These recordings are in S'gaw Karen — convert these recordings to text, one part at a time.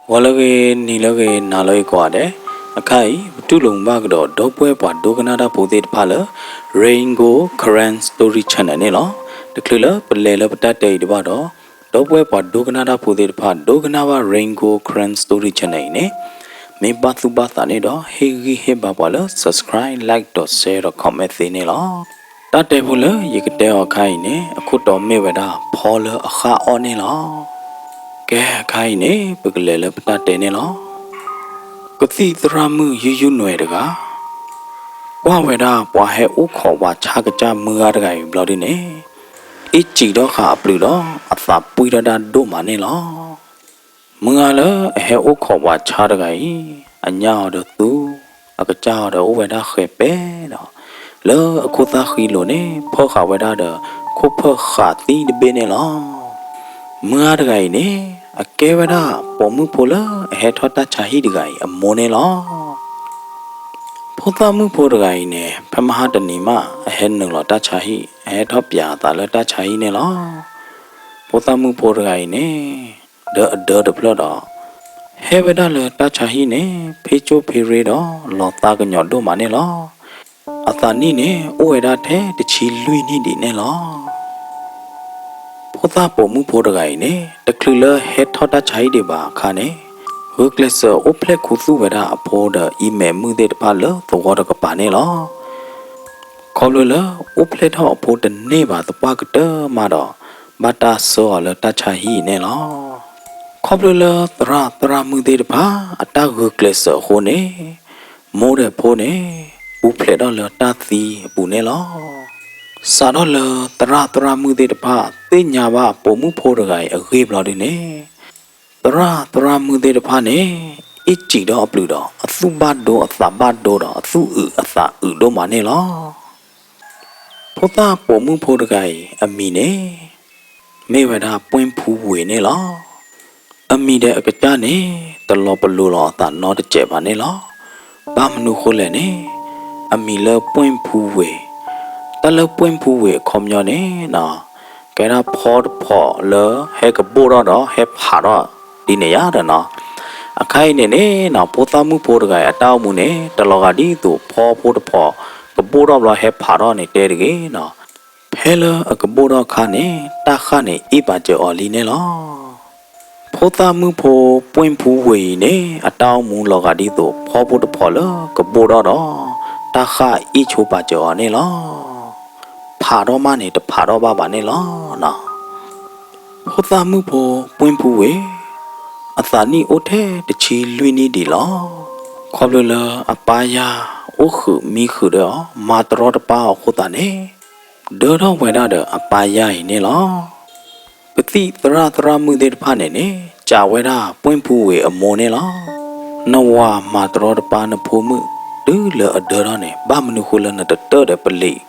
ဂီၤလၢအဂ့ၤ, နံၤလၢအဂ့ၤ, နၤလၢအဂ့ၤကိးဂၤဒဲး, အခါအံၤ ပတူၢ်လိာ်မုာ်ဘၣ်ကဒီး ဒီပုၢ်ဝဲၢ်ပှၤဒိကနၣ်တၢ်ဖိသ့ၣ်တဖၣ်လၢ Rain Gold Karen Story Channel န့ၣ်လီၤ. တချုးလၢပလဲၤလၢပတၢ်တဲအံၤဒံးဘၣ်ဒီး, ဒီပုၢ်ဝဲၢ်ပှၤဒိကနၣ်တၢ်ဖိသ့ၣ်တဖၣ် ဒိကနၣ်ဘၣ် Rain Gold Karen Story Channel အံၤန့ၣ်, မ့ၢ်ဘၣ်သူၣ်ဘၣ်သးန့ၣ်ဒီး ဟ့ၣ်ဂံၢ်ဟ့ၣ်ဘါပှၤလၢ subscribe, like ဒီး share ဒီး comment သ့န့ၣ်လီၤ. တၢ်တဲဖိလၢယကတဲအီၤအခါအံၤန့ၣ် အခိၣ်တီမ့ၢ်ဝဲဒၣ် ဖီလၢအဃၣ်အီၣ်န့ၣ်လီၤ. ကဲ အခါအံၤန့ၣ် ပကလဲၤလၢပတၢ်တဲန့ၣ်လီၤ. ကသံၣ်သရၣ်မုၣ်ယုၢ်ယုၢ်နွဲၤတဂၤ ကွၢ်ဝဲဒၣ်ပှၤဟဲအိၣ်ခိးပှၤဆါကစၢ်မုၢ်ဂၤတဂၤအံၤဘျီဒုန့ၣ်, အ့ၣ်စံးထီၣ်ဃာ်အပျုၤဒီး အသးပှံၢ်ထီၣ်ဒၣ်ဒိၣ်မးန့ၣ်လီၤ. မုၢ်ဂၤလၢအဟဲအိၣ်ခိးပှၤဆါတဂၤအံၤ, အညၣ်အီၤဒီးသူ, အကစၢ်အီၤဒီးအိၣ်ဝဲဒၣ်ဃဲၤပဲဒီး, လၢအခိၣ်သၣ်ဃံလိၤန့ၣ် ဖၢၣ်ဃာ်ဝဲဒၣ်ဒီး ခိၣ်ဖၢၣ်ဃာ်သံတဘ့ၣ်န့ၣ်လီၤ. မုၢ်ဂၤတဂၤအံၤန့ၣ် အကဲဝဲဒၣ်ပိာ်မုၣ်ဖိလၢအဟဲထီၣ်တၢ်ဆါဟံၣ်တဂၤအံၤအမိၢ်န့ၣ်လီၤ. ဖိသၣ်မုၣ်ဖိတဂၤအံၤန့ၣ် ဖဲမဟါတနံၤမး အဟဲနုာ်လီၤတၢ်ဆါဟံၣ်, အဟဲထီၣ်ပၠးအသးလၢတၢ်ဆါဟံၣ်န့ၣ်လီၤ. ဖိသၣ်မုၣ်ဖိတဂၤအံၤန့ၣ် ဒီးအဒၢတဖျၢၣ်ဒီး ဟဲဝဲဒၣ်လၢတၢ်ဆါဟံၣ်န့ၣ် ဖ့ကၠိၣ်ဖ့ရ့ဒီး လီၤသးကညီၤဒိၣ်မးန့ၣ်လီၤ. အသးနံၣ်န့ၣ် အိၣ်ဝဲဒၣ်ထဲတဆံလွံၢ်နံၣ်ဒံးန့ၣ်လီၤ. ဖိသၣ်ပိာ်မုၣ်ဖိတဂၤအံၤန့ၣ် တချုးလၢဟဲထီၣ်တၢ်ဆါဟံၣ်ဒံးဘၣ်အခါန့ၣ်, ဂုာ်ကျဲးစၢးအိၣ်ဖျဲၣ်ခူသူၣ်ဝဲဒၣ်အဖိဒီးအံၤမဲာ်မုၣ်သ့ၣ်တဖၣ်လၢသဝီတကပၤန့ၣ်လီၤ. ခီဖျိလၢအိၣ်ဖျဲၣ်ထီၣ်အဖိတန့ၢ်ဘၣ်သပှၢ်ကတၢၢ်မးဒီး ဘၣ်တၢ်ဆှၢအီၤလၢတၢ်ဆါဟံၣ်အံၤန့ၣ်လီၤ. ခီဖျိလၢသရၣ်သရၣ်မုၣ်သ့ၣ်တဖၣ်အတၢ်ဂုာ်ကျဲးစၢးအဃိန့ၣ်, မိၢ်ဒီးဖိန့ၣ် ပူၤဖျဲးထီၣ်လၢတၢ်သံအပူၤန့ၣ်လီၤ. စးထီၣ်လၢသရၣ်သရၣ်မုၣ်သ့ၣ်တဖၣ်သ့ၣ်ညါဘၣ်ပိာ်မုၣ်ဖိတဂၤအံၤအဂ့ၢ်ဘျီဒုန့ၣ်, သရၣ်သရၣ်မုၣ်သ့ၣ်တဖၣ်န့ၣ် အ့ၣ်စံးထီၣ်အပျုၤဒီး အသူၣ်ဘၣ်ဒိအသးဘၣ်ဒိဒီး အသူၣ်အုးအသးအုးဒိၣ်မးန့ၣ်လီၤ. ဖိသၣ်ပိာ်မုၣ်ဖိတဂၤအံၤအမံၤန့ၣ် မ့ၢ်ဝဲဒၣ် ပွင့်ဖူဝ့ၤ န့ၣ်လီၤ. အမံၤဒီးအကစၢ်န့ၣ် တလီၤပလိာ်လီၤအသးနီတစဲးဘၣ်န့ၣ်လီၤ. ဘၣ်မနုၤဃိလဲၣ်န့ၣ်, အမံၤလၢ ပွင့်ဖူဝ့ၤ, တၢ်လၢ ပွင့်ဖူဝ့ၤ အခီပညီန့ၣ် ကဲဒၣ်ဖီတဖီးလၢဟဲကဘိၣ်ထီၣ်ဒီးဟဲဖးထီၣ်ဒ်န့ၣ်ယါဒီးနီၤ. အခါအံၤန့ၣ်န့ၣ် ဖိသၣ်မုၣ်ဖိတဂၤအံၤအတၢ်အိၣ်မူန့ၣ် တလီၤဂာ်ဒ်သိးဖီဖိတဖီးကဘိၣ်ထီၣ်ဘျီဟဲဖးထီၣ်န့ၣ်တဲတဂ့ၤနီၤ. ဖဲလၢအကဘိၣ်ထီၣ်အခါန့ၣ် တၢ်ဃၣ်န့ၣ်အ့ၣ်ပာ်စၢၤအီၤလံန့ၣ်လီၤ. ဖိသၣ်မုၣ်ဖိ ပွင့်ဖူဝ့ၤ အံၤန့ၣ် အတၢ်အိၣ်မူလီၤဂာ်ဒ်သိးဖီဖိတဖီးလၢကဘိၣ်ထီၣ်ဒီး တၢ်ဃၣ်အ့ၣ်ဆိပာ်စၢၤအီၤန့ၣ်လီၤ. ဖးထီၣ်မးန့ၣ် တဖးထီၣ်ဘၣ်ဘၣ်န့ၣ်လီၤ. ဖိသၣ်မုၣ်ဖိ ပွင့်ဖူဝ့ၤ အသးနံၣ်အိၣ်ထဲတဆံလွံၢ်နံၣ်ဒံးလီၤ. ခီဖျိလၢအပၢ်ယၢ်အိၣ်ဃုာ်မံဃုာ်ဒီးအီၤ မၤတရီတပါအီၤအဃိသတးန့ၣ်, ဒၢထီၣ်ဝဲဒၣ်ဒီးအပၢ်ယၢ်အံၤန့ၣ်လီၤ. ကသံၣ်သရၣ်သရၣ်မုၣ်သ့ၣ်တဖၣ်န့ၣ်န့ၣ် စံးဝဲဒၣ် ပွင့်ဖူဝ့ၤ အမိၢ်န့ၣ်လီၤ. နဝၤမၤတရီတပါနဖိမုၣ် တုၤလၢအဒၢထီၣ်န့ၣ် ဘၣ်မနုၤဃိလၢနတတၢၢ်ဒီးပလံး,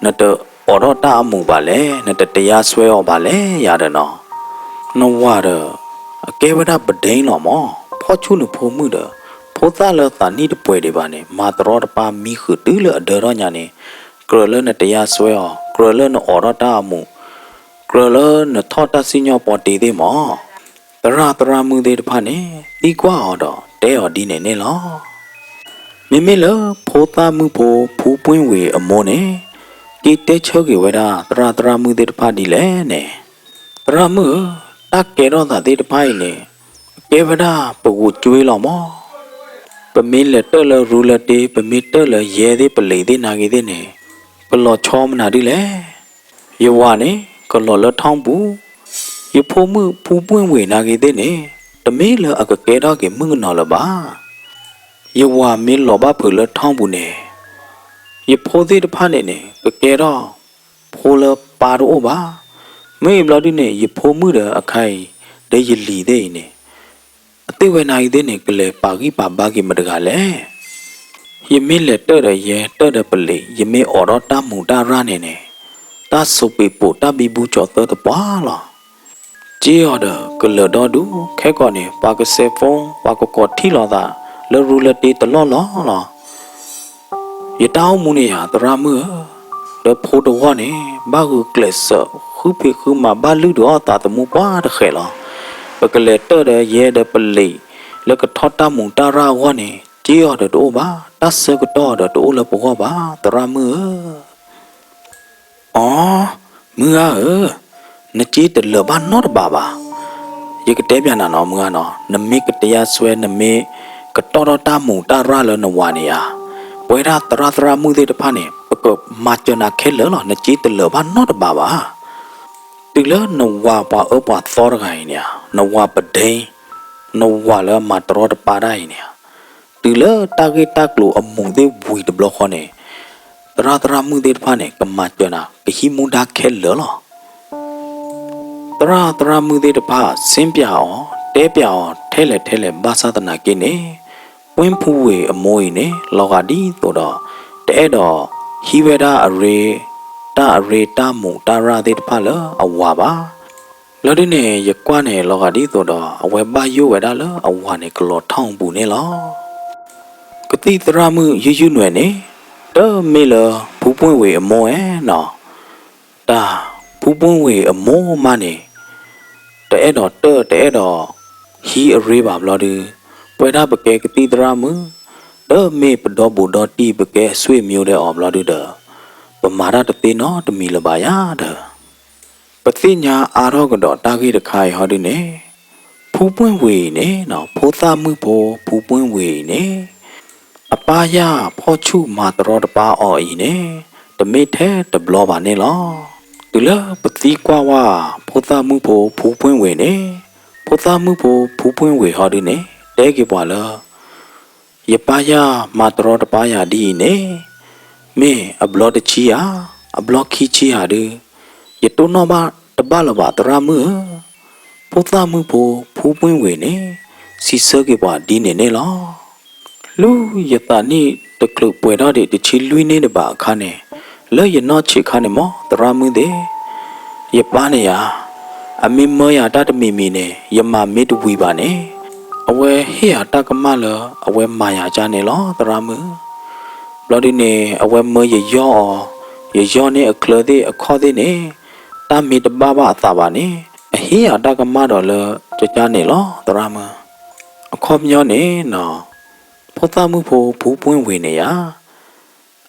နတအိးထီၣ်တၢ်အမူးဘၣ်လဲၣ်, နတတရားစွဲအီၤဘၣ်လဲၣ်ယၤဒီးနီၤ. နဝၤဒီး အကဲဝဲဒၣ်ပဒိၣ်လီၤမး, ဖီၣ်ဆူၣ်နဖိမုၣ်ဒီး ဖိသၣ်လၢသးနံၣ်တပှဲၤဒံးဘၣ်န့ၣ် မၤတရီတပါမံဃုာ်တုၤလၢအဒၢထီၣ်ညါန့ၣ်, ကြၢးလၢနတရားစွဲအီၤ, ကြၢးလၢနအိးထီၣ်တၢ်အမူး, ကြၢးလၢနထီၣ်တၢ်စံၣ်ညီၣ်ပီတ့သ့ၣ်မး. သရၣ်သရၣ်မုၣ်သ့ၣ်တဖၣ်န့ၣ် သံကွၢ်အီၤဒီးတဲအီၤဒ်န့ၣ်န့ၣ်လီၤ. မ့မ့ၢ်လၢဖိသၣ်မုၣ်ဖိ ဖူပွင့်ဝ့ၤ အမိၢ်န့ၣ် က့ၤတဲဆၢက့ၤဝဲဒၣ်သရၣ်သရၣ်မုၣ်သ့ၣ်တဖၣ်ဒ်လဲၣ်န့ၣ်, သရၣ်မုၣ်ဧၢ, တၢ်ကဲထီၣ်သးသ့ၣ်တဖၣ်အံၤန့ၣ် ကဲဝဲဒၣ်ပဂိးကွ့လီၤမး. ပမ့ၢ်လဲၤတၢၢ်လၢရူလၢတ့, ပမ့ၢ်တၢၢ်လၢယဲသ့ၣ်ပလံးသ့ၣ်နာ်က့ၤသ့ၣ်န့ၣ် ကလီၤဆီမနုၤဒ်လဲၣ်. ယဝၤန့ၣ် ကလီၤလၢထီၣ်ပူၤ, ယဖိမုၣ်ဖူပွင့်ဝ့ၤနာ်က့ၤသ့ၣ်န့ၣ် တမ့ၢ်လၢအကကဲထီၣ်က့ၤမုၣ်ကနီၤလၢၤဘၣ်. ယဝၤမ့ၢ်လီၤဘၣ်ဖုးလၢထီၣ်ပူၤန့ၣ် ယဖိသ့ၣ်တဖၣ်န့ၣ်န့ၣ် ကကဲထီၣ်ဖိလၢပၢ်တအိၣ်ဘၣ်. မ့ၢ်အံၤဘျီဒုန့ၣ် ယဖိမုၣ်ဒီးအခါအံၤ ဒီးယလံၤသ့ၣ်အံၤန့ၣ် အသ့ၣ်ဝဲနာ်က့ၤသ့ၣ်န့ၣ် ကလဲၤပာ်ဂံၢ်ပာ်ဘါက့ၤမတဂၤလဲၣ်. ယမ့ၢ်လဲၤတၢၢ်ဒီးယဲ တၢၢ်ဒီးပလံး, ယမ့ၢ်အိးထီၣ်တၢ်မူးတၢ်ရၢ်န့ၣ်န့ၣ် တၢ်ဆိးပ့းပိးတၢ်ဘံဘူကၠီၤသၢသပှၢ်လီၤ. က့အီၤဒီးကလၢၤဒီဒူၣ်, ခဲကိာ်န့ၣ် ပှၤကစဲးဖိ, ပှၤကကိးထံၣ်လိာ်သးလၢရူလၢတ့တလီၢ်လီၢ်လီၤ. ယတၢ်အိၣ်မူန့ၣ်ယၤ သရၣ်မုၣ်ဧၢ, ဒီးဖိတဂီၢ်န့ၣ် ဘၣ်ဂုာ်ကျဲးစၢးဃုဖံးဃုမၤ ဘၣ်လုၢ်ဒုးအီၣ်သးသမူပှၤတဃဲးလီၤ. ပကလဲၤတၢၢ်ဒီးယဲဒီးပလံး, လၢကထီၣ်တၢ်မူးတၢ်ရၢ်အဂီၢ်န့ၣ် စ့အီၤဒီးတအိၣ်ဘၣ်, တၢ်ဆၢကတီၢ်အီၤဒီးတအိၣ်လၢပဂီၢ်ဘၣ် သရၣ်မုၣ်ဧၢ. အိ, မုၢ်ဂၤဧၢ, နစ့တလၢာ်ဘၣ်နီတဘးဘၣ်. ယကတဲပျးနၤနီၤ မုၢ်ဂၤနီၤ, နမ့ၢ်ကတယါစွဲ နမ့ၢ်ကတီၢ်ထီၣ်တၢ်မူးတၢ်ရၢ်လၢနဝၤန့ၣ်ဧါ, ပဝဲဒၣ်သရၣ်သရၣ်မုၣ်သ့ၣ်တဖၣ်န့ၣ် ပကမၤစၢၤနၤခဲလၢာ်လီၤ, နစ့တလၢာ်ဘၣ်နီတဘးဘၣ်. တုၤလၢနဝၤပှၤအၢပှၤသီတဂၤအံၤန့ၣ်ဧါ, နဝၤပဒ့, နဝၤလၢအမၤတရီတပါတၢ်အံၤန့ၣ်ဧါ, တုၤလၢတၢ်ဂ့ၢ်တၢ်ကျိၤအမူးသ့ၣ်ဝံၤတဘျီဃီန့ၣ်, သရၣ်သရၣ်မုၣ်သ့ၣ်တဖၣ်န့ၣ် ကမၤစၢၤနၤ ကဟံးမူဒါခဲလၢာ်လီၤ. သရၣ်သရၣ်မုၣ်သ့ၣ်တဖၣ် စ့ပျးအီၤ တဲပျးအီၤ ထဲလဲၣ်ထဲလဲၣ်ဘၣ်ဆၣ်သနာ်က့န့ၣ်, ပှ့ၢ်ဖူဝ့ၤအမိၢ်အံၤန့ၣ် လီၤဂာ်ဒ်သိးဒီး တအဲၣ်ဒိးဟံးဝဲဒၣ်အရ့, တၢ်အရ့တၢ်မူးတၢ်ရၢ်သ့ၣ်တဖၣ်လၢအဝၤဘၣ်. လၢဒ်န့ၣ် ယကွၢ်န့ၣ် လီၤဂာ်ဒ်သိးဒီး အဝဲဘၣ်ယိၣ်ဝဲဒၣ်လၢအဝၤန့ၣ် ကလီၤထီၣ်အပူၤန့ၣ်လီၤ. ကသံၣ်သရၣ်မုၣ်ယူယူနွဲၣ်န့ၣ် တမ့ၢ်လၢ ဖူပှ့ၢ်ဝ့ၤအမိၢ်ဧါနီၤ, တၢ်ဖူပှ့ၢ်ဝ့ၤအမိၢ်မးန့ၣ် တအဲၣ်ဒိးတၢၣ် တအဲၣ်ဒိးဟံးအရ့ဘၣ်ဘျီဒုး, ပဝဲဒၣ်ပကဲကသံၣ်သရၣ်မုၣ် တမ့ၢ်ပဒီဘူးဒီတံၢ် ပကဲအဆွေမျိုးဒဲးအီၤဘျီဒုးဒီး, ပမၤတၢ်တသ့နီတမံၤလၢၤဘၣ်ယၤဒီး ပသ့ၣ်ညါအါထီၣ်ကဒီးတၢ်ဂ့ၢ်တခါအံၤဟီဒုန့ၣ်, ဖူပှ့ၢ်ဝ့ၤအံၤန့ၣ် ဖိသၣ်မုၣ်ဖိ ဖူပှ့ၢ်ဝ့ၤအံၤန့ၣ်, အပၢ်ယၢ်ဖီၣ်ဆူၣ်မၤတရီတပါအီၤအံၤန့ၣ် တမ့ၢ်ထဲတဘျီဘၣ်န့ၣ်လီၤ. တုၤလၢပသံကွၢ်ဝဲ ဖိသၣ်မုၣ်ဖိ ဖူပှ့ၢ်ဝ့ၤန့ၣ်, ဖိသၣ်မုၣ်ဖိ ဖူပှ့ၢ်ဝ့ၤဟီဒုန့ၣ် တဲက့ၤပှၤလၢ ယပၢ်ယၢ်မၤတရီတပါယၤဒ်အံၤန့ၣ်, မ့ၢ်အဘျီတဆံဧါ, အဘျီခံဆံဧါဒု, ယတိၢ်နီၣ်ဘၣ်တဘၣ်လၢၤဘၣ်သရၣ်မုၣ်ဧၢ. ဖိသၣ်မုၣ်ဖိ ဖူပှ့ၢ်ဝ့ၤန့ၣ် စံးဆၢက့ၤပှၤဒ်န့ၣ်န့ၣ်လီၤ. လၢယသးနံၣ်တချုးပှဲၤထီၣ်ဒံးတဆံလွံၢ်နံၣ်တဘၣ်အခါန့ၣ်, လၢယနီၢ်ဆံးခါန့ၣ်မ့ၢ်သရၣ်မုၣ်သ့ၣ်, ယပၢ်န့ၣ်ယၤ, အမ့ၢ်မၢယၤတၢ်တမံၤမံၤန့ၣ် ယမၤမ့ၢ်တဝံၤဘၣ်န့ၣ်, အဝဲဟ့ၣ်ယၤတၢ်ကမၣ်လၢအဝဲမၤယၤကၢ်န့ၣ်လီၤ သရၣ်မုၣ်. ဘျီဒုန့ၣ် အဝဲမၢယယီၢ်အီၤ, ယယီၢ်န့ၢ်အချၢသ့ၣ်အခီၣ်သ့ၣ်န့ၣ်, တၢ်မ့ၢ်တဘၣ်ဘၣ်အသးဘၣ်န့ၣ် အဟ့ၣ်ယၤတၢ်ကမၣ်ဒီးလၢကၢ်န့ၣ်လီၤ သရၣ်မုၣ်. အခီပညီန့ၣ်နီၤ, ဖိသၣ်မုၣ်ဖိ ဖူပှ့ၢ်ဝ့ၤန့ၣ်ယၤ,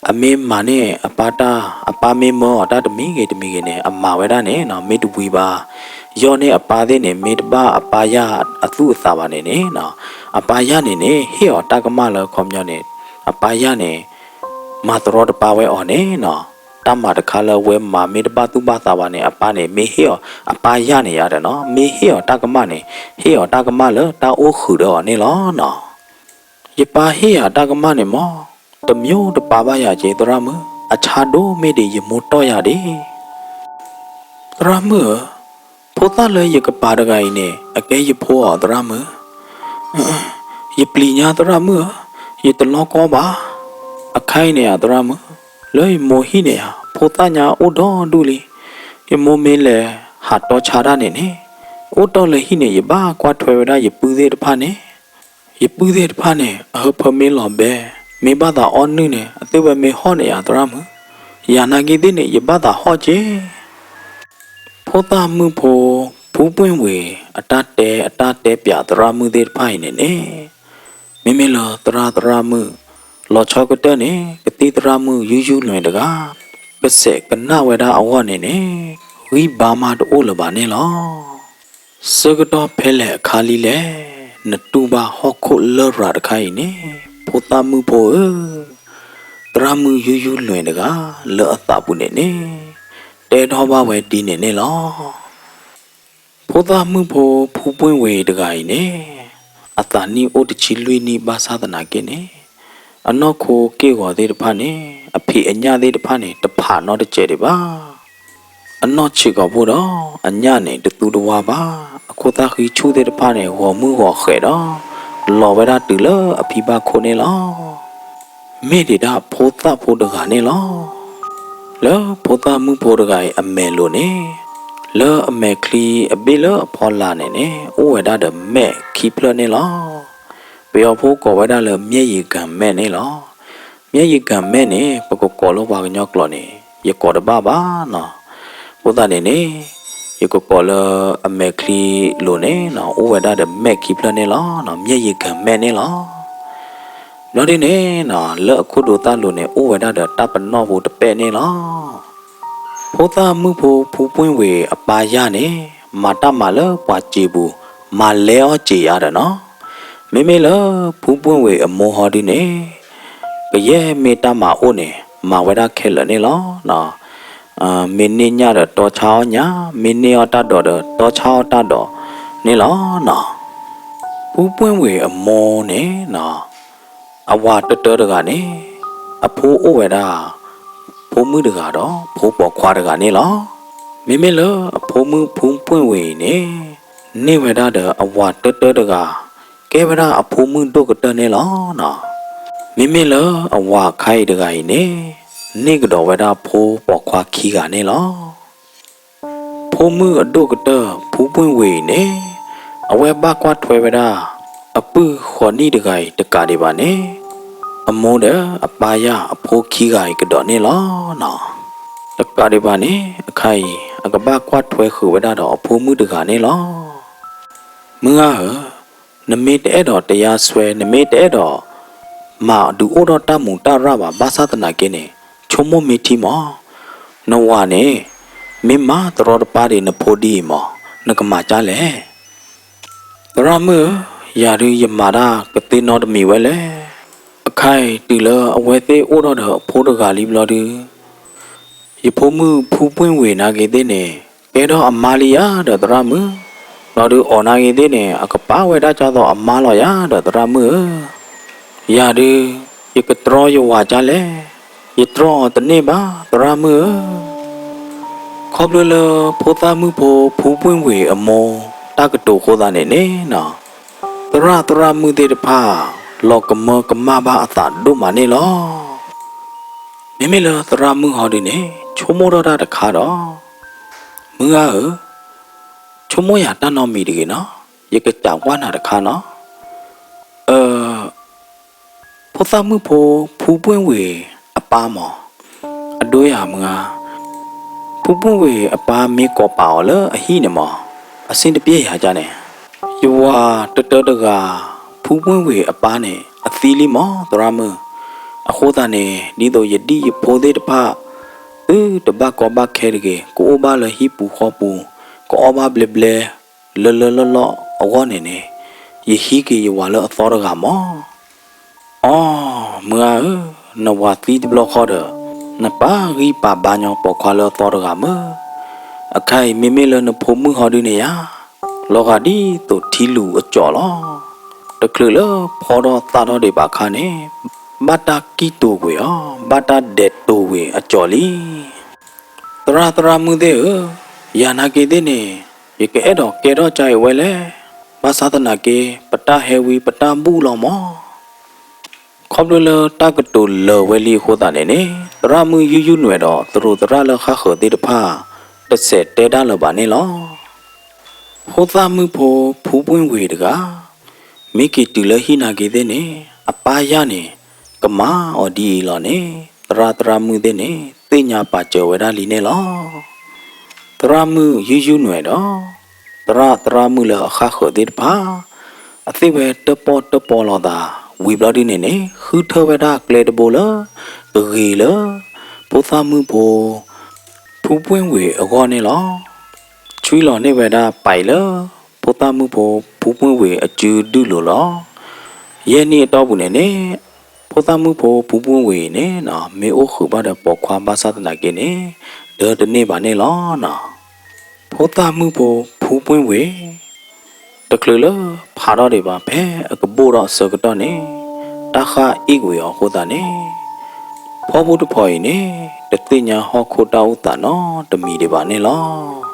အမ့ၢ်မၤန့ၢ်အပၢ်တၢ်, အပၢ်မ့ၢ်မၢအီၤတၢ်တမံၤဂ့ၤတမံၤဂ့ၤန့ၣ် အမၤဝဲဒၣ်န့ၣ်နီၤ, မ့ၢ်တဝံၤဘၣ်, ယီၢ်န့ၢ်အပၢ်သ့ၣ်န့ၣ် မ့ၢ်တဘၣ်အပၢ်ယၢ်အသူၣ်အသးဘၣ်န့ၣ်န့ၣ်နီၤ, အပၢ်ယၢ်န့ၣ်န့ၣ် ဟ့ၣ်အီၤတၢ်ကမၣ်လၢအခီပညီန့ၣ်, အပၢ်ယၢ်န့ၣ် မၤတရီတပါဝဲအီၤန့ၣ်နီၤ, တၢ်မၤတခါလၢအဝဲမၤမ့ၢ်တဘၣ်သူၣ်ဘၣ်သးဘၣ်န့ၣ် အပၢ်န့ၣ် မ့ၢ်ဟ့ၣ်အီၤ, အပၢ်ယၢ်န့ၣ်ယၤဒီးနီၤ, မ့ၢ်ဟ့ၣ်အီၤတၢ်ကမၣ်န့ၣ် ဟ့ၣ်အီၤတၢ်ကမၣ်လၢတၢ်အိၣ်ဃုာ်ဒီးအီၤန့ၣ်လီၤနီၤ. ယပၢ်ဟ့ၣ်ယၤတၢ်ကမၣ်န့ၣ်မ့ၢ် တမျိုးတပါဘၣ်ယၤက့ သရၣ်မုၣ်, အဆါဒိၣ်မ့ၢ်ဒံး ယမိၢ်တီၢ်ယၤဒံး သရၣ်မုၣ်ဧၢ, ဖိသၣ်လၢယကပၤတဂၤအံၤန့ၣ် အကဲယဖိဧါ သရၣ်မုၣ်. ယပျံၤညါသရၣ်မုၣ်ဧၢ, ယတလီၢ်ကီဘၣ်. အခါအံၤန့ၣ်ဧါ သရၣ်မုၣ်, လၢယမိၢ်ဟံၣ်န့ၣ်ဧါ ဖိသၣ်ညါအိၣ်ဒီဒူၣ်လံ. ယမိၢ်မ့ၢ်လဲၤဟးတီဆါတၢ်န့ၣ်န့ၣ်, အိၣ်တီၢ်လၢဟံၣ်န့ၣ် ယဘၣ်ကွၢ်ထွဲဝဲဒၣ်ယပုၢ်သ့ၣ်တဖၣ်န့ၣ် ယပုၢ်သ့ၣ်တဖၣ်န့ၣ် အဟၢဖၢမ့ၢ်လီၤဘဲ, မ့ၢ်ဘၣ်သးအီၣ်နုၢ်န့ၣ် အသ့ၣ်ဝဲမ့ၢ်ဟီၣ်န့ၣ်ဧါ သရၣ်မုၣ်, ယၤနာ်က့သ့ၣ်န့ၣ် ယဘၣ်သးဟီၣ်က့. ဖိသၣ်မုၣ်ဖိ ဖူပှ့ၢ်ဝ့ၤ အတၢ်တဲအတၢ်တဲပၠးသရၣ်မုၣ်သ့ၣ်တဖၣ်အံၤန့ၣ်န့ၣ်, မ့မ့ၢ်လၢသရၣ်သရၣ်မုၣ် လီၤဆီကတၢၢ်န့ၣ် ကသံၣ်သရၣ်မုၣ်ယူယူလွဲၢ်တဂၤ ကစဲးကနၣ်ဝဲဒၣ်အဂီၢ်န့ၣ်န့ၣ် ဂံၢ်ဘါမးတအိၣ်လၢၤဘၣ်န့ၣ်လီၤ. ဆၢကတီၢ်ဖဲလဲၣ်အခါလံလဲၣ်, နတူၢ်ဘၣ်ဟီၣ်ခိၣ်လရာ်တခါအံၤန့ၣ် ဖိသၣ်မုၣ်ဖိဧၢ, သရၣ်မုၣ်ယူယူလွဲၢ်တဂၤ လၢအသးပူၤန့ၣ်န့ၣ် တဲထီၣ်ဘၣ်ဝဲဒ်န့ၣ်န့ၣ်လီၤ. ဖိသၣ်မုၣ်ဖိ ဖူပှ့ၢ်ဝ့ၤတဂၤအံၤန့ၣ် အသးနံၣ်အိၣ်တဆံလွံၢ်နံၣ်ဘၣ်ဆၣ်သနာ်က့န့ၣ် အနီၢ်ခိက့ၢ်ဂီၤသ့ၣ်တဖၣ်န့ၣ် အဖံးအညၣ်သ့ၣ်တဖၣ်န့ၣ် တဖးနီတစဲးဒံးဘၣ်. အနီၢ်ဆံးကိာ်ဖိဒီး အညၣ်န့ၣ်တသူတဝါဘၣ်. အခိၣ်သၣ်ဃံဆူၣ်သ့ၣ်တဖၣ်န့ၣ် ဂီၤမုၢ်ဂီၤဃဲးဒီး လီၤဝဲဒၣ်တုၤလၢအဖံဘၣ်ခိၣ်န့ၣ်လီၤ. မ့ၢ်ဒံးဒၣ်ဖိသၣ်ဖိတဂၤန့ၣ်လီၤ. လၢဖိသၣ်မုၣ်ဖိတဂၤအံၤအမဲာ်လိၤန့ၣ် လၢအမဲာ်ချံအဘ့ၣ်လၢအဖီလာ်န့ၣ်န့ၣ် အိၣ်ဝဲဒၣ်ဒီးမဲာ်ခံဖျၢၣ်န့ၣ်လီၤ. ပယီၤဖိကိးဝဲဒၣ်လၢ မျက်ရည်ကန်းမဲာ် န့ၣ်လီၤ. မျက်ရည်ကန်းမဲာ် န့ၣ် ပကကိးလၢပှၤကညီကျိာ်န့ၣ် ယကိးတဘၣ်ဘၣ်နီၤ. အဃိသတးန့ၣ်န့ၣ် ယကကိးလၢအမဲာ်ချံလိၤန့ၣ်နီၤ အိၣ်ဝဲဒၣ်ဒီးမဲာ်ခံဖျၢၣ်န့ၣ်လီၤ. မျက်ရည်ခံမဲာ်န့ၣ်လီၤ. ဘျီဒ်န့ၣ်နီၤ လၢအခိၣ်ဒိးသၣ်လိၤန့ၣ် အိၣ်ဝဲဒၣ်ဒီးတၢ်ပနီၣ်ပူၤတပဲၣ်န့ၣ်လီၤ. ဖိသၣ်မုၣ်ဖိ ဖူပှ့ၣ်ဝ့ၤအပၢ်ယၢ်န့ၣ် မၤတၢ်မၤလၢပှၤစံာ်ပူၤ မၤလဲအီၣ်စံာ်ယၤဒီးနီၤ, မ့မ့ၢ်လၢ ဖူပှ့ၣ်ဝ့ၤအမိၢ်ဟီဒုန့ၣ် ကယဲၢ်မ့ၢ်တၢ်မၤအိၣ်န့ၣ် မၤဝဲဒၣ်ခဲလၢာ်န့ၣ်လီၤ. မ့ၢ်န့ၢ်ညၣ်ဒီးတီဆါအီၣ်ညၣ်, မ့ၢ်န့ၢ်အီၣ်တၢ်ဒိးဒီး တီဆါအီၣ်တၢ်ဒိးန့ၣ်လီၤနီၤ. ဖူပှ့ၣ်ဝ့ၤအမိၢ်န့ၣ်နီၤ အဝၤတတၢတဂၤန့ၣ် အဖိအိၣ်ဝဲဒၣ် ဖိမုၣ်တဂၤဒီး ဖိပိာ်ခွါတဂၤန့ၣ်လီၤ. မ့မ့ၢ်လၢအဖိမုၣ်ဖူပှ့ၣ်ဝ့ၤအံၤန့ၣ် န့ၢ်ဝဲဒၣ်ဒီးအဝၤတတၢတဂၤ ကဲဝဲဒၣ်အဖိမုၣ်ဒိၣ်ကတၢၢ်န့ၣ်လီၤနီၤ. မ့မ့ၢ်လၢအဝၤအခါအံၤတဂၤအံၤန့ၣ် န့ၢ်ကဒီးဝဲဒၣ်ဖိပိာ်ခွါခံဂၤန့ၣ်လီၤ. ဖိမုၣ်အဒိၣ်ကတၢၢ် ဖူပှ့ၣ်ဝ့ၤအံၤန့ၣ် အဝဲဘၣ်ကွၢ်ထွဲဝဲဒၣ် အပုၢ်ဃိးနံၣ်တဂၤအံၤတကးဒံးဘၣ်န့ၣ် အမိၢ်ဒီးအပၢ်ယၢ်အဖိခံဂၤအံၤကဒီးန့ၣ်လီၤနီၤ. တကးဒံးဘၣ်န့ၣ် အခါအံၤ အကဘၣ်ကွၢ်ထွဲဃုာ်ဝဲဒၣ်ဒီးအဖိမုၣ်တဂၤန့ၣ်လီၤ. မုၢ်ဂၤဧၢ, နမ့ၢ်တအဲၣ်ဒိးတရားစွဲ, နမ့ၢ်တအဲၣ်ဒိး မၤဒုးအိၣ်ထီၣ်တၢ်မူးတၢ်ရၢ်ဘၣ် ဘၣ်ဆၣ်သနာ်က့န့ၣ် ဆိကမိၣ်မ့ၢ်ထံမး, နဝၤန့ၣ် မ့ၢ်မၤတရီတပါဒံးနဖိဒ်အံၤမး နကမၤဒ်လဲၣ်. သရၣ်မုၣ်ဧၢ, ယၤဒုးယမၤတၢ်ကသ့နီတမံၤဝဲလဲၣ်. အခါအံၤတုၤလၢအဝဲသ့ၣ်အိၣ်ထီၣ်ဒီးအဖိတဂၤလံဘျီဒုး ယဖိမုၣ်ဖူပှ့ၣ်ဝ့ၤနာ်က့ၤသ့ၣ်န့ၣ် ကဲထီၣ်အမါလံယၤဒီးသရၣ်မုၣ်, ဘျီဒုးအီၤနာ်က့ၤသ့ၣ်န့ၣ် အကပာ်ဝဲဒၣ်ကၢ်သိးအမါလီၤယၤဒီးသရၣ်မုၣ်ဧၢ, ယၤဒုး ယကတြီယဝၤဒ်လဲၣ်, ယတြီအီၤတန့ၢ်ဘၣ်သရၣ်မုၣ်ဧၢ. ခီဖျိလၢဖိသၣ်မုၣ်ဖိဖူပှ့ၣ်ဝ့ၤအမိၢ် တၢ်ကတိၤအဃိသတးန့ၣ်န့ၣ်နီၤ, သရၣ်သရၣ်မုၣ်သ့ၣ်တဖၣ် လီၤကမၢကမၣ်ဘၣ်အသးဒိၣ်မးန့ၣ်လီၤ. မ့မ့ၢ်လၢသရၣ်မုၣ်ဟီဒုန့ၣ် ဆိကမိၣ်ထီၣ်တၢ်တခါဒီး, မုၢ်ဂၤဧၢ, ဆိကမိၣ်ယၤတၢ်နီတမံၤတဂ့ၤနီၤ, ယကစံးကွၢ်နၤတခါနီၤ. အၢ, ဖိသၣ်မုၣ်ဖိ ဖူပှ့ၣ်ဝ့ၤအပၢ်မး, အဒိယၤမုၢ်ဂၤ, ဖူပှ့ၣ်ဝ့ၤအပၢ်မ့ၢ်ကိးပာ်အီၤလၢအဟံၣ်န့ၣ်မး, အဆ့ၣ်တပျဲၢ်ယၤဒ်န့ၣ်, ယဝၤတတၢတဂၤ ဖူပှ့ၣ်ဝ့ၤအပၢ်န့ၣ် အသံလံမး သရၣ်မုၣ်, အဃိသတးန့ၣ် ဒ်သိးယဒံၣ်ယဖိသ့ၣ်တဖၣ် သုတဘၣ်ကီဘၣ်ခဲတဂ့ၤ, ကအိၣ်ဘၣ်လၢဟံၣ်ပူၤဃီပူၤ, ကအီၣ်ဘၣ်ဘျဲဘျဲ လၢလၢလီၢ်လီၢ်အဂီၢ်န့ၣ်န့ၣ်, ယဟံးက့ၤယဝၤလၢအသီတဂၤမး. အိ, မုၢ်ဂၤဧၢ, နဝၤသံတဘျီဃီဒီး နပာ်ဂံၢ်ပာ်ဘါညီပိာ်ခွါလၢအသီတဂၤမုၢ်, အခါအံၤမ့မ့ၢ်လၢနဖိမုၣ်ဟီဒုန့ၣ်ယၤ, လီၤဂာ်ဒ်သိးထံလူၤအကၠီၤလီၤ. တချုးလၢဖီထီၣ်သၣ်ထီၣ်ဒံးဘၣ်အခါန့ၣ်, ဘၣ်တၢ်ကံၣ်တိၤကွံာ်အီၤ, ဘၣ်တၢ်ဒဲးတိၤကွံာ်အကၠီၤလံ. သရၣ်သရၣ်မုၣ်သ့ၣ်ဧၢ, ယၤနာ်က့ၤသ့ၣ်န့ၣ် ယကအဲၣ်ဒိးကဲထီၣ်ကါအံၤဝဲလဲၣ်. ဘၣ်ဆၣ်သနာ်က့ ပတၢ်ဟဲဝံပတၢ်ဘူၣ်လီၤမး. ခီဖျိလၢတၢ်ကတိၤလၢာ်ဝဲလံအဃိသတးန့ၣ်န့ၣ်, သရၣ်မုၣ်ယူယူနွဲၣ်ဒီးသရူးသရၣ်လၢဃၣ်ဃၢၤသ့ၣ်တဖၣ် တစဲးတဲတၢ်လၢၤဘၣ်န့ၣ်လီၤ. ဖိသၣ်မုၣ်ဖိ ဖူပှ့ၣ်ဝ့ၤတဂၤ မ့ၢ်က့ၤတုၤလၢဟံၣ်နာ်က့ၤသ့ၣ်န့ၣ် အပၢ်ယၢ်န့ၣ် ကမၤအီၤဒ်အံၤလီၤန့ၣ် သရၣ်သရၣ်မုၣ်သ့ၣ်န့ၣ် သ့ၣ်ညါပာ်စၢၤဝဲဒၣ်လံန့ၣ်လီၤ. သရၣ်မုၣ်ယူယူနွဲၣ်ဒီး သရၣ်သရၣ်မုၣ်လၢအဃၣ်ဃၢၤသ့ၣ်တဖၣ် အသ့ၣ်ဝဲတၢၣ်ပီၣ်တၢၣ်ပီလီၤသး ဝံၤဘျီဒ်န့ၣ်န့ၣ် ဃုထၢဝဲဒၣ်ကျဲတဘိလၢ ကဂ့ၤလၢ ဖိသၣ်မုၣ်ဖိ ဖူပှ့ၣ်ဝ့ၤအဂီၢ်န့ၣ်လီၤ. ဆွံလီၤန့ၢ်ဝဲဒၣ်ပာ်အံၤလၢ ဖိသၣ်မုၣ်ဖိ ဖူပှ့ၣ်ဝ့ၤအစုဒုၣ်လိၤလီၤ. ယဲၢ်နံၣ်အတီၢ်ပူၤန့ၣ်န့ၣ် ဖိသၣ်မုၣ်ဖိ ဖူပှ့ၣ်ဝ့ၤန့ၣ် မ့ၢ်အိၣ်ဃုာ်ဘၣ်ဒီးပိာ်ခွါဘၣ်ဆၣ်သနာ်က့န့ၣ် ဒၢတန့ၢ်ဘၣ်န့ၣ်လီၤ. ဖိသၣ်မုၣ်ဖိ ဖူပှ့ၣ်ဝ့ၤ တချုးလၢဖးထီၣ်ဒံးဘၣ် ဖဲအကဘိၣ်ထီၣ်အဆၢကတီၢ်န့ၣ် တၢ်ဃၣ်အ့ၣ်ကွံာ်အီၤအဃိသတးန့ၣ် ဖီဖိတဖီအံၤန့ၣ် တသ့ၣ်ညါဟီၣ်ခိၣ်တၢ်အိၣ်သးနီတမံၤဒံးဘၣ်န့ၣ်လီၤ.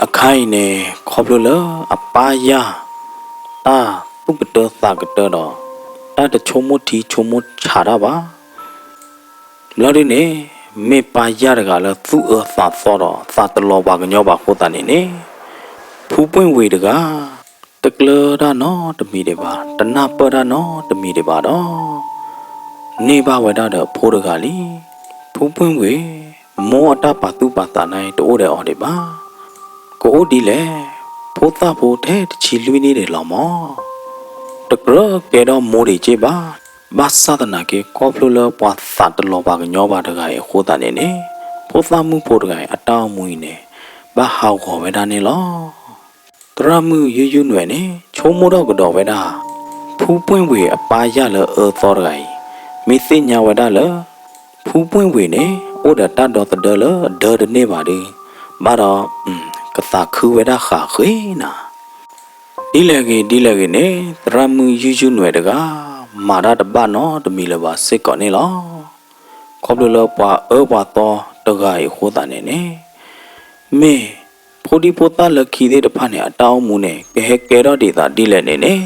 အခါအံၤန့ၣ် ခီဖျိလၢအပၢ်ယၢ် တၢ်သူၣ်ကတၢသးကတၢဒီး တၢ်တဆိကမိၣ်ထံဆိကမိၣ်ဆးတၢ်ဘၣ် ဘျီဒ်န့ၣ် မ့ၢ်ပၢ်ယၢ်တဂၤလၢသူၣ်အၢသးသီဒီး သးတလီၤပှၤကညီဘၣ်အဃိသတးန့ၣ်န့ၣ် ဖူပှ့ၣ်ဝ့ၤတဂၤ တကျၢၤတၢ်နီတမံၤဒံးဘၣ်, တနၢ်ပၢၢ်တၢ်နီတမံၤဒံးဘၣ်ဒီး န့ၢ်ဘၣ်ဝဲဒၣ်ဒီးအဖိတဂၤလံ. ဖူပှ့ၣ်ဝ့ၤ မိၢ်အတၢ်ပာ်သူၣ်ပာ်သးန့ၣ် တအိၣ်ဒီးအီၤဒံးဘၣ်. ကအိၣ်ဒ်လဲၣ်, ဖိသၣ်ဖိထဲတဆံလွံၢ်နံၣ်ဒံးလီၤမၢ်. တကြၢးကဲထီၣ်မိၢ်ဒံးက့ၢ်ဘၣ်, ဘၣ်ဆၣ်သနာ်က့ ခီဖျိလၢပှၤသးတလီၤပှၤကညီဘၣ်တဂၤအံၤအဃိသတးန့ၣ်န့ၣ်, ဖိသၣ်မုၣ်ဖိတဂၤအံၤအတၢ်အိၣ်မူအံၤန့ၣ် ဘၣ်ဟးဂီၤဝဲဒၣ်န့ၣ်လီၤ. သရၣ်မုၣ်ယုယုနွဲၣ်န့ၣ် ဆိကမိၣ်ထီၣ်ကဒီးဝဲဒၣ်, ဖူပှ့ၣ်ဝ့ၤအပၢ်ယၢ်လၢအအၢသီတဂၤအံၤ, မ့ၢ်သ့ၣ်ညါဝဲဒၣ်လၢ ဖူပှ့ၣ်ဝ့ၤန့ၣ် အိၣ်ဒီးတၢ်ဒီသဒၢလၢအဒၢတန့ၢ်ဘၣ်ဒီး, ဘၣ်ဒီး ကသးခုဝဲဒၣ်ဃာ်ဃ့နၤ. ဒ်လဲၣ်ဂ့ၤဒ်လဲၣ်ဂ့ၤန့ၣ် သရၣ်မုၣ်ယုယုနွဲၣ်တဂၤ မၤတၢ်တဘၣ်နီတမံၤလၢၤဘၣ်စ့ၢ်ကီးန့ၣ်လီၤ. ခီဖျိလၢပှၤအၢပှၤသီတဂၤအံၤအဃိသတးန့ၣ်န့ၣ်, မ့ၢ်ဖိဒံဖိသၣ်လၢခံသ့ၣ်တဖၣ်န့ၣ် အတၢ်အိၣ်မူန့ၣ် ကဟဲကဲထီၣ်ဒ်သိးဒ်လဲၣ်န့ၣ်န့ၣ်,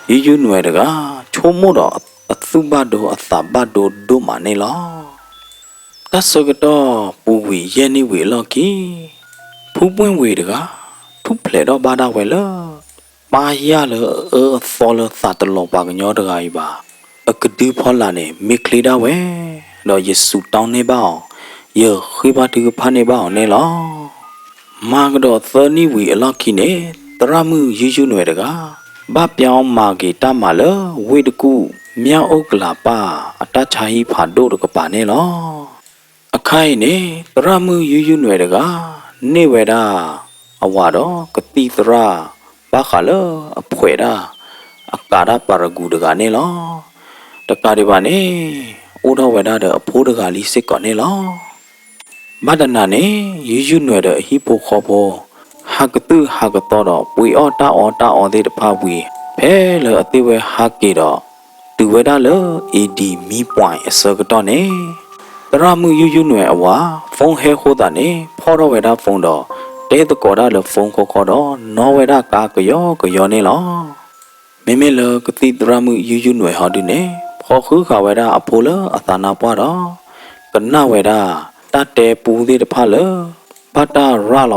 ယုယုနွဲၣ်တဂၤ ဆိကမိၣ်ဒီးအသူၣ်ဘၣ်ဒိအသးဘၣ်ဒိဒိၣ်မးန့ၣ်လီၤ. တၢ်ဆၢကတီၢ်ပူၤကွံာ်ယဲၢ်နံၣ်ဝံၤအလီၢ်ခံ, ဖူပှ့ၣ်ဝ့ၤတဂၤ ထူၣ်ဖျဲးထီၣ်ဘၣ်ဒၣ်ဝဲလၢ ပၢ်ယၢ်လၢအအၢအသီလၢသးတလီၤပှၤကညီတဂၤအံၤဘၣ် အကဒုဖီလာ်န့ၣ် မ့ၢ်ချ့ဒၣ်ဝဲ, ဒီးယစူးတီန့ၢ်ဘၣ်အီၤ, ယဃ့ဘါထုကဖၣ်န့ၢ်ဘၣ်အီၤန့ၣ်လီၤ. မၤကဒီးသၢနံၣ်ဝံၤအလီၢ်ခံန့ၣ် သရၣ်မုၣ်ယုယုနွဲၣ်တဂၤ ဘၣ်ပၠါအီၤမၤက့ၤတၢ်မၤလၢဝ့ၢ်တကူၣ် မၠၣ်အိၣ်ကလၤပၢ်အတၢ်ဆါဟံၣ်ဖးဒိၣ်တကပၤန့ၣ်လီၤ. အခါအံၤန့ၣ် သရၣ်မုၣ်ယုယုနွဲၣ်တဂၤ န့ၢ်ဝဲဒၣ်အဝၤဒီးကသံၣ်သရၣ် ဘၣ်ဃးလၢအဖှဲးဒၣ် အကးတၢ်ပၤရဂူၤတဂၤန့ၣ်လီၤ. တကးဒံးဘၣ်န့ၣ် အိၣ်ထီၣ်ဝဲဒၣ်ဒီးအဖိတဂၤလံစ့ၢ်ကီးန့ၣ်လီၤ. ဘၣ်တနၤန့ၣ် ယုယုနွဲၣ်ဒီးအဟံၣ်ဖိဃီဖိ ဟးကသုၣ်ဟးကသီဒီး ပှ့ၤအီၣ်တၢ်အီတၢ်အီသ့ၣ်တဖၣ်ဝံၤ ဖဲလၢအသ့ၣ်ဝဲဟးက့ၤဒီး တုၤဝဲဒၣ်လၢ အ့ဒံၣ်မံပှဲၤအဆၢကတီၢ်န့ၣ်, သရၣ်မုၣ်ယုယုနွဲၣ်အဝၤ phone ဟဲအဃိသတးန့ၣ် ဖီၣ်ထီၣ်ဝဲဒၣ် phone ဒီး တဲသကိးတၢ်လၢ phone ခီခီဒီး နီၣ်ဝဲဒၣ်ကါကယီကယီန့ၣ်လီၤ. မ့မ့ၢ်လၢကသံၣ်သရၣ်မုၣ်ယုယုနွဲၣ်ဟီဒုန့ၣ် ဖီၣ်ဃုဃာ်ဝဲဒၣ်အဖိလၢအသးနါပှၢ်ဒီး ကနၣ်ဝဲဒၣ်တၢ်တဲပူသ့ၣ်တဖၣ်လၢ ဘၣ်တၢ်ရၤ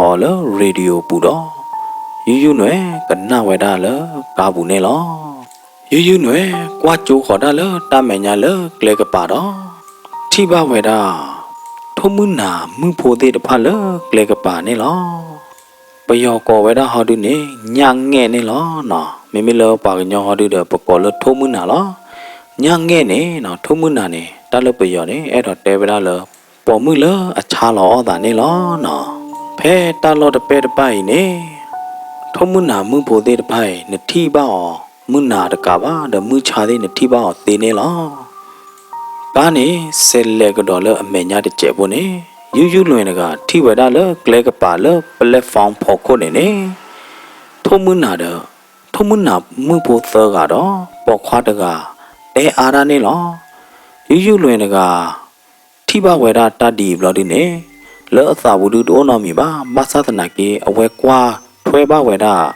လီၤအီၤလၢ radio ပူၤဒီး ယုယုနွဲၣ်ကနၣ်ဝဲဒၣ်လၢကါပူၤန့ၣ်လီၤ. ယုယုနွဲၣ် ကွၢ်ကၠိဃီၤတၢ်လၢတၢ်မဲာ်ညါလၢကျဲကပၤဒီး ထံၣ်ဘၣ်ဝဲဒၣ် ထိၣ်မုၢ်နၤမုၣ်ဖိသ့ၣ်တဖၣ်လၢကျဲကပၤန့ၣ်လီၤ. ပယီၤကိးဝဲဒၣ်ဟီဒုန့ၣ် ညၣ်ငဲၣ်န့ၣ်လီၤ. မ့မ့ၢ်လၢပှၤကညီဟီဒုဒီး ပကိးလၢထိၣ်မုၢ်နၤလီၤ. ညၣ်ငဲၣ်န့ၣ် ထိၣ်မုၢ်နၤန့ၣ် တၢ်လၢပယီၤန့ၣ် အဲၣ်ဒိးတဲဝဲဒၣ်လၢ ပိာ်မုၣ်လၢအဆါလီၤအီၣ်သးန့ၣ်လီၤ. ဖဲတၢ်လီၢ်တပဲၢ်တပၢ်အံၤန့ၣ် ထိၣ်မုၢ်နၤမုၣ်ဖိသ့ၣ်တဖၣ်အံၤ နထံၣ်ဘၣ်အီၤ မုၢ်နၤတကးဘၣ် ဒီးမုၢ်ဆါသ့ၣ်နထံၣ်ဘၣ်အီၤသ့န့ၣ်လီၤ. ကါန့ၣ် ဆဲးလဲၤကဒီးလၢအမဲာ်ညါတစဲးဖိန့ၣ် ယုယုလွဲၢ်တဂၤ ထံၣ်ဝဲဒၣ်လၢကျဲကပၤလၢ platform ဖီခိၣ်န့ၣ်န့ၣ် ထိၣ်မုၢ်နၤဒီး ထိၣ်မုၢ်နၤမုၣ်ဖိသၢဂၤဒီး ပိာ်ခွါတဂၤ တဲအါတၢ်န့ၣ်လီၤ. ယုယုလွဲၢ်တဂၤ ထံၣ်ဘၣ်ဝဲဒၣ်တၢ်ဒ်အံၤဘျီဒုန့ၣ် လၢအသးပူၤဒုတအိၣ်နီတမံၤဘၣ်. ဘၣ်ဆၣ်သနာ်က့ အဝဲကွၢ်ထွဲဘၣ်ဝဲဒၣ်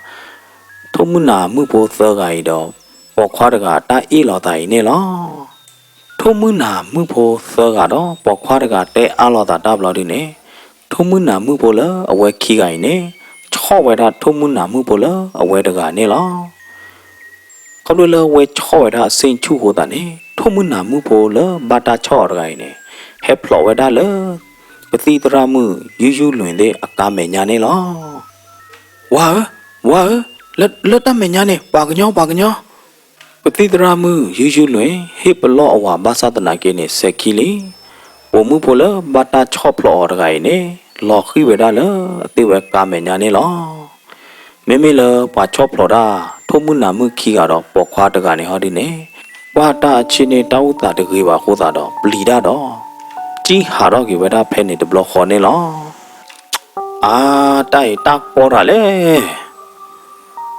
ထိၣ်မုၢ်နၤမုၣ်ဖိသၢဂၤအံၤဒီး ပိာ်ခွါတဂၤတၢ်အ့ၣ်လိာ်သးအံၤန့ၣ်လီၤ. ထိၣ်မုၢ်နၤမုၣ်ဖိသၢဂၤဒီးပိာ်ခွါတဂၤတဲအါလိာ်သးတၢ်ဘျီဒုန့ၣ် ထိၣ်မုၢ်နၤမုၣ်ဖိလၢအဝဲခံဂၤအံၤန့ၣ် ဆီၣ်ဝဲဒၣ်ထိၣ်မုၢ်နၤမုၣ်ဖိလၢအဝဲတဂၤန့ၣ်လီၤ. ခီဖျိလၢအဝဲဆီၣ်ဝဲဒၣ်အဆ့ၣ်ဆူၣ်အဃိသတးန့ၣ် ထိၣ်မုၢ်နၤမုၣ်ဖိလၢဘၣ်တၢ်ဆီၣ်အီၤတဂၤအံၤန့ၣ် ဟဲဖျိးဝဲဒၣ်လၢ ကသံၣ်သရၣ်မုၣ်ယုၢ်ယုၢ်လွံၢ်သ့ၣ်အကါမဲာ်ညါန့ၣ်လီၤ. ဝၤဧၢ, ဝၤဧၢ, လၢတၢ်မဲာ်ညါန့ၣ် ပှၤကညီ ပှၤကညီ ကသံၣ်သရၣ်မုၣ်ယုၢ်ယုၢ်လွံၢ် ဟ့ၣ်ပလီၢ်အဝၤဘၣ်ဆၣ်သနာ်က့န့ၣ် စဲၤခံလံ. ပိာ်မုၣ်ဖိလၢဘၣ်တၢ်ဆီၣ်ဖျိးအီၤတဂၤအံၤန့ၣ် လီၤဃံၤဝဲဒၣ်လၢအသ့ၣ်ဝဲကါမဲာ်ညါန့ၣ်လီၤ. မ့မ့ၢ်လၢပှၤဆီၣ်ဖျိးတၢ် ထိၣ်မုၢ်နၤမုၣ်ခံဂၤဒီးပိာ်ခွါတဂၤန့ၣ်ဟီဒုန့ၣ် ကွၢ်တၢ်အဆ့န့ၣ် တၢ်အိၣ်သးတဂ့ၤဘၣ်အဃိသတးဒီး ပျံၤတၢ်ဒီး ကံၣ်ဟးထီၣ်က့ၤဝဲဒၣ်ဖဲန့ၣ်တဘျီဃီန့ၣ်လီၤ. အါ, တၢ်အံၤတၢ်ကီတၢ်လဲၣ်.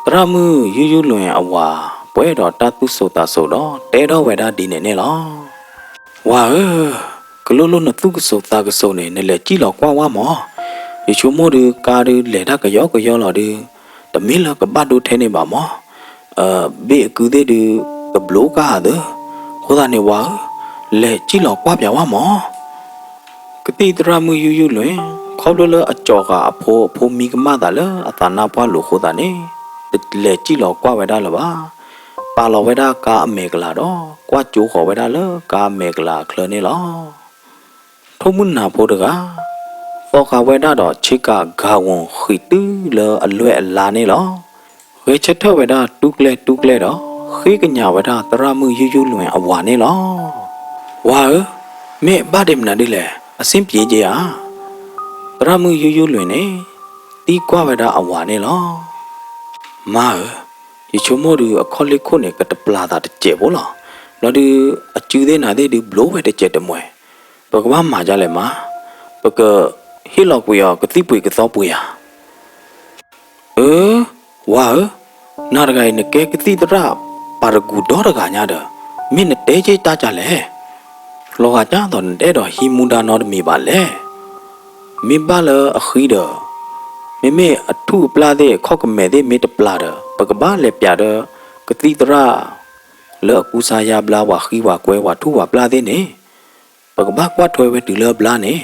သရၣ်မုၣ်ယုၢ်ယုၢ်လွံၢ်အဝၤ ပှဲၤဒီးတၢ်သူၣ်စိၤသးစိၤဒီး တဲထီၣ်ဝဲဒၣ်ဒ်န့ၣ်န့ၣ်လီၤ. ဝၤဧၢ, ကလိလိၣ်နသူၣ်ကစိၤသးကစိၤန့ၣ် နလဲၤစံၣ်လီၤကွၢ်ဝဲမၢ်. ယဆိကမိၣ်ဒုးကါဒုးလဲၤတၢ်ကယီကယီလီၤဒုး တမ့ၢ်လၢကဘၣ်ဒိထဲန့ၣ်ဘၣ်မၢ်. ဘ့ၣ်အကုသ့ၣ်ဒုး ကဘျိကါဧါသၢ. အဃိသတးန့ၣ်ဝၤဧၢ, လဲၤစံၣ်လီၤကွၢ်ပၠးဝဲမၢ်. ကသံၣ်သရၣ်မုၣ်ယုၢ်ယုၢ်လွံၢ် ခီဖျိလၢအကၠီၤဃာ်အဖိ အဖိမံကမၣ်သးလၢအသးနါပှၢ်လိာ်အဃိသတးန့ၣ် တလဲၤစံၣ်လီၤကွၢ်ဝဲဒၣ်လၢၤဘၣ်. ပာ်လီၤဝဲဒၣ်ကါအမဲာ်ကလၤဒီး ကွၢ်ကၠိဃီၤဝဲဒၣ်လၢကါအမဲာ်ကလၤအချၢန့ၣ်လီၤ. ထိၣ်မုၢ်နၤဖိတဂၤ သီၣ်ဃာ်ဝဲဒၣ်ဒီးဆ့ကၤဂၤဝီၤဃံးတုၤလၢအလွဲၢ်အလါန့ၣ်လီၤ. ဂဲၤဆၢထၢၣ်ဝဲဒၣ်တူၢ်ကျဲတူၢ်ကျဲဒီး ဃ့ကညးဝဲဒၣ်သရၣ်မုၣ်ယူးယူးလွင်ၢ်အဝၤန့ၣ်လီၤ. ဝၤဧၢ, မ့ၢ်ဘၣ်ဒ့မနုၤဒ်လဲၣ်, အဆင်ပြေက့ဧါ. သရၣ်မုၣ်ယူးယူးလွင်ၢ်န့ၣ် သံကွၢ်ဝဲဒၣ်အဝၤန့ၣ်လီၤ. မါဧၢ, ယဆိကမိၣ်ဒုးအခီၣ်လ့ၢ်ခိၣ်န့ၣ် ကတပျၢ်သးတစဲးဖိလီၤ. ဘျီဒုး အစုသ့ၣ်နၤသ့ၣ်ဒုးဘျိဝဲတစဲးတမှဲၤ, ပကဘၣ်မၤဒ်လဲၣ်မါ, ပကဟ့ၣ်လီၤကွံာ်အီၤကသံၣ်ပှ့ၤကသီပှ့ၤဧါ. အၢ, ဝၤဧၢ, နၤတဂၤအံၤနကဲကသံၣ်သရၣ်ပာ်တကူၤဒီတဂၤညါဒီး, မ့ၢ်နတဲက့ၢ်တၢ်ကလဲၣ်. လီၤဂာ်ကၢ်သိးနတအဲၣ်ဒိးဟံးမူဒါနီတမံၤဘၣ်လဲၣ်. မ့ၢ်ဘၣ်လၢအဃံဒီး, မ့မ့ၢ်အထူၣ်အပျၢ်သ့ၣ်အခီၣ်ကမဲာ်သ့ၣ်မ့ၢ်တပျၢ်ဒီး ပကဘၣ်လဲၤပျးဒီး ကသံၣ်သရၣ် လၢအကူစါယါဘျါပှၤဃံပှၤကွဲပှၤထူၣ်ပှၤပျၢ်သ့ၣ်န့ၣ်, ပကဘၣ်ကွၢ်ထွဲဝဲတုၤလၢအဘျါန့ၣ်.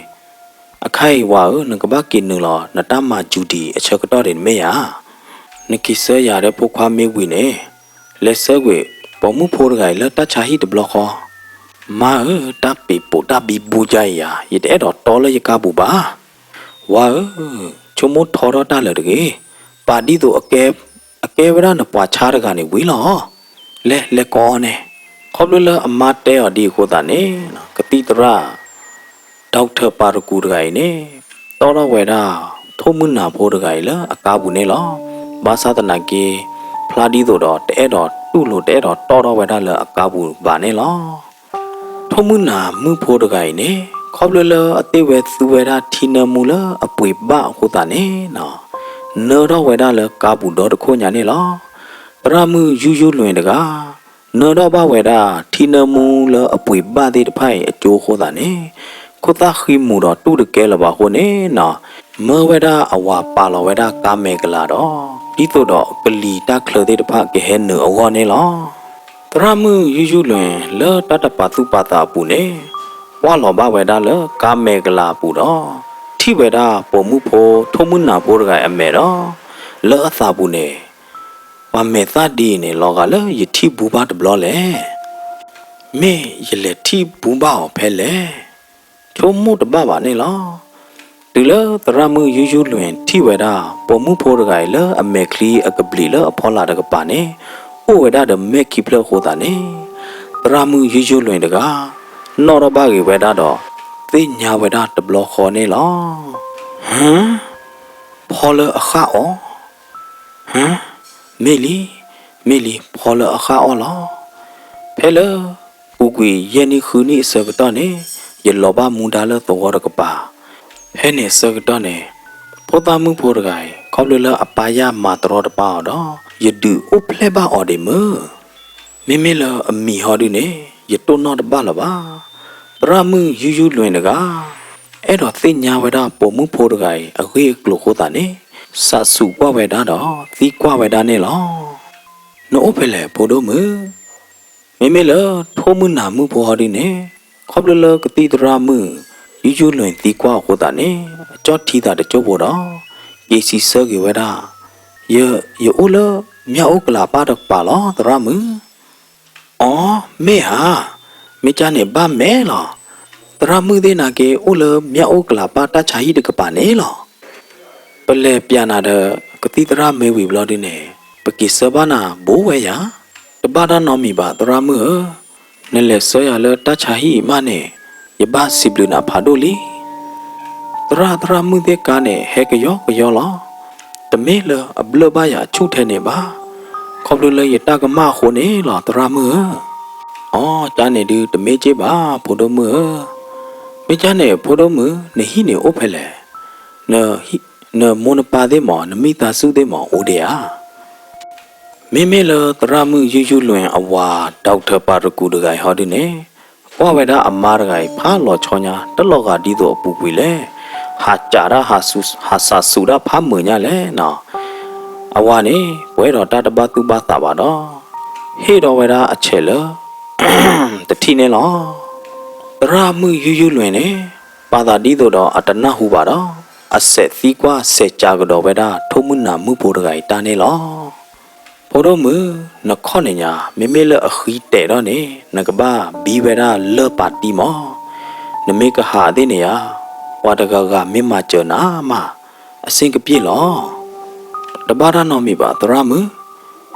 အခါအံၤဝၤဧၢ, နကဘၣ်က့ၤနုာ်လီၤနတၢ်မၤယူၤဒံးအဆၢကတီၢ်ဒံးန့ၣ်မ့ၢ်ဧါ. နက့ၤဆၢယၤဒီးဖိခွါမ့ၢ်ဝံၤန့ၣ်, လဲၤဆှၢကွံာ် ပိာ်မုၣ်ဖိတဂၤအံၤလၢတၢ်ဆါဟံၣ်တဘျီဃီ. မါဧၢ, တၢ်ပ့ၤပိာ်တၢ်ဘံဘူကါအံၤယၤ, ယတအဲၣ်ဒိးတီလၢယကါပူၤဘၣ်. ဝၤဧၢ, ဆိကမိၣ်ထီထီၣ်တၢ်လၢာ်တဂ့ၤ. ပာ်ဒ်သိးအကဲ, အကဲဝဲဒၣ်နပှၤဆါတဂၤန့ၣ်ဝံၤလီၤ. လဲၤ, လဲၤကိးအီၤန့ၣ်. ခီဖျိလၢအမါတဲအီၤဒ်အဃိသတးန့ၣ်, ကသံၣ်သရၣ် doctor ပာ်တကူၤတဂၤအံၤန့ၣ်, တီထီၣ်ဝဲဒၣ် ထိၣ်မုၢ်နၤဖိတဂၤအံၤလၢအကါပူၤန့ၣ်လီၤ. ဘၣ်ဆၣ်သနာ်က့, ဖျါဒ်သိးဒီးတအဲၣ်ဒိးတူၢ်လိာ်တအဲၣ်ဒိးတီထီၣ်ဝဲဒၣ်လၢအကါပူၤဘၣ်န့ၣ်လီၤ. ထိၣ်မုၢ်နၤမုၣ်ဖိတဂၤအံၤန့ၣ်, ခီဖျိလၢအသ့ၣ်ဝဲသူဝဲဒၣ်ထံနၢမူလၢအပှ့ၤဘၣ်အဃိသတးန့ၣ်, နၢထီၣ်ဝဲဒၣ်လၢကါပူၤဒီတခိၣ်ညါန့ၣ်လီၤ. သရၣ်မုၣ်ယူးယူးလွင်ၢ်တဂၤ နၢထီၣ်ဘၣ်ဝဲဒၣ်ထံနၢမူလၢအပှ့ၤဘၣ်သ့ၣ်တဖၣ်အံၤအကၠိအဃိသတးန့ၣ်, ခိၣ်သၣ်ဃံမူၤဒီးတူၢ်တကဲလၢၤဘၣ်အဃိန့ၣ်, မၢဝဲဒၣ်အဝၤပာ်လီၤဝဲဒၣ်ကါမဲာ်ကလၤဒီး, ဒ်သိးဒီးကလံၤတၢ်ချၢသ့ၣ်တဖၣ်ကဟဲနုာ်အဂီၢ်န့ၣ်လီၤ. သရၣ်မုၣ်ယူးယူးလွင်ၢ်လၢတၢ်တပာ်သူၣ်ပာ်သးအပူၤန့ၣ်, ကွၢ်လီၤဘၣ်ဝဲဒၣ်လၢကါမဲာ်ကလၤအပူၤဒီး, ထံၣ်ဝဲဒၣ်ပိာ်မုၣ်ဖိထိၣ်မုၢ်နၤဖိတဂၤအံၤအမဲာ်ဒီး, လၢအသးပူၤန့ၣ် ပှၤမဲာ်သၣ်ဒ်အံၤန့ၣ် လီၤဂာ်လၢယထံၣ်ဘူးဘၣ်တဘျီလဲၣ်. မ့ၢ်ယလဲၤထံၣ်ဘူးဘၣ်အီၤဖဲလဲၣ်. ဆိကမိၣ်တဘၣ်ဘၣ်န့ၣ်လီၤ. တုၤလၢသရၣ်မုၣ်ယူးယူးလွင်ၢ်ထံၣ်ဝဲဒၣ် ပိာ်မုၣ်ဖိတဂၤအံၤလၢအမဲာ်ချံအကဘျံးလၢအဖီလာ်တကပၤန့ၣ်, အိၣ်ဝဲဒၣ်ဒီးမဲာ်ခံဖျၢၣ်အဃိသတးန့ၣ်, သရၣ်မုၣ်ယူးယူးလွင်ၢ်တဂၤ နီၣ်ထီၣ်ဘၣ်ဂ့ၤဝဲဒၣ်ဒီး သ့ၣ်ညါဝဲဒၣ်တဘျီဃီန့ၣ်လီၤ. ဟၢ, ဖီလၢအဃၣ်အီၤ, ဟၢ, မ့ၢ်လံ, မ့ၢ်လံ, ဖီလၢအဃၣ်အီၤလီၤ. ဖဲလၢပူၤကွံာ်ယဲၢ်နံၣ်ဃုနံၣ်အဆၢကတီၢ်န့ၣ်, ယလီၤဘၣ်မူဒါလၢသဝီတကပၤ, ဖဲန့ၣ်အဆၢကတီၢ်န့ၣ်, ဖိသၣ်မုၣ်ဖိတဂၤအံၤ ခီဖျိလၢအပၢ်ယၢ်မၤတရီတပါအီၤဒီး, ယဒုးအိၣ်ဖျဲၣ်ဘၣ်အီၤဒံးမုၢ်. မ့မ့ၢ်လၢအမံၤဟီဒုန့ၣ်, ယတိၢ်နီၣ်တဘၣ်လၢၤဘၣ်. သရၣ်မုၣ်ယူးယူးလွင်ၢ်တဂၤ အဲၣ်ဒိးသ့ၣ်ညါဝဲဒၣ်ပိာ်မုၣ်ဖိတဂၤအံၤအဂ့ၢ်အကျိၤအဃိသတးန့ၣ်, စးဆူးကွၢ်ဝဲဒၣ်ဒီး သံကွၢ်ဝဲဒၣ်န့ၣ်လီၤ. နအိၣ်ဖဲလဲၣ်ဖိဒိၣ်မုၣ်. မ့မ့ၢ်လၢထိၣ်မုၢ်နၤမုၣ်ဖိဟီဒုန့ၣ်, ခီဖျိလၢကသံၣ်သရၣ်မုၣ် ယူးယူးလွင်ၢ်သံကွၢ်အဃိသတးန့ၣ်, အကၠီၣ်ထံသးတကၠိၢ်ဖိဒီး က့ၤစံးဆၢက့ၤဝဲဒၣ်, ယ, ယအိၣ်လၢမၠၣ်အိၣ်ကလၤပၢ်တကပၤလီၤ သရၣ်မုၣ်. အီ, မ့ၢ်ဧါ, မ့ၢ်ကၢ်န့ၣ်ဘၣ်မဲာ်လီၤ. သရၣ်မုၣ်သ့ၣ်နာ်က့ အိၣ်လၢမၠၣ်အိၣ်ကလၤပၢ်တၢ်ဆါဟံၣ်တကပၤန့ၣ်လီၤ. ပလဲၤပျးနၤဒီး ကသံၣ်သရၣ်မ့ၢ်ဝံၤဘျီဒုန့ၣ်, ပက့ၤဆှၢဘၣ်နၤဘိဝဲယၤ, တဘၣ်တၢ်နီတမံၤဘၣ်သရၣ်မုၣ်ဧၢ, နလဲၤဆှၢယၤလၢတၢ်ဆါဟံၣ်အံၤမးန့ၣ်, ယဘၣ်စံးဘျုးနၤဖးဒိၣ်လံ. သရၣ်, သရၣ်မုၣ်သ့ၣ်ကါန့ၣ် ဟဲကယီကယီလီၤ. တမ့ၢ်လၢအဘျၢၣ်ဘၣ်ယၤဆူၣ်ထဲန့ၣ်ဘၣ်. ခီဖျိလၢယတၢ်ကမၣ်အဃိန့ၣ်လီၤ သရၣ်မုၣ်ဧၢ. အီ, ကၢ်န့ၣ်ဒုးတမ့ၢ်က့ၢ်ဘၣ် ဖိဒိၣ်မုၣ်ဧၢ. မ့ၢ်ကၢ်န့ၣ် ဖိဒိၣ်မုၣ် နဟံၣ်န့ၣ်အိၣ်ဖဲလဲၣ်. နမိၢ်နပၢ်သ့ၣ်မး နမိၢ်နပၢ်သ့ၣ်မး အိၣ်ဒံးဧါ. မ့မ့ၢ်လၢသရၣ်မုၣ်ယူးယူးလွင်ၢ်အဝၤ doctor ပၤတကူၤတဂၤအံၤဟီဒုန့ၣ်, ကွၢ်ဝဲဒၣ်အမါတဂၤအံၤဖးလီၤဆီညါ တလီၤဂာ်ဒ်သိးအပူၤကွံာ်လဲၣ်. ဟးစးတၢ် ဟးစးဆူးတၢ်ဖးမုာ်ညါလဲၣ်နီၤ. အဝၤန့ၣ် ပှဲၤဒီးတၢ်တဘၣ်သူၣ်ဘၣ်သးဘၣ်ဒီး ဟ့ၣ်ဒီးဝဲဒၣ်အဆဲးလၢ တထံၣ်န့ၣ်လီၤ. သရၣ်မုၣ်ယူးယူးလွင်ၢ်န့ၣ် ပာ်သးဒ်သိးဒီးအတနၢ်ဟူဘၣ်ဒီး အစဲးသံကွၢ်စဲးကၠးကဒီးဝဲဒၣ် ထိၣ်မုၢ်နၤမုၣ်ဖိတဂၤအံၤတၢ်န့ၣ်လီၤ. ဖိဒိၣ်မုၣ်, နခီၣ်န့ၣ်ညါ မ့မ့ၢ်လၢအဃံတဲာ်ထီၣ်န့ၣ် နကဘၣ်ဘံဝဲဒၣ်လၢၢ်ပာ်တံၢ်မး. နမ့ၢ်ကဟးသ့ၣ်န့ၣ်ဧါ, ပှၤတဂၤဂၤမ့ၢ်မၤစၢၤနၤမး အဆင်ကပြေလီၤ. တဘၣ်တၢ်နီတမံၤဘၣ် သရၣ်မုၣ်,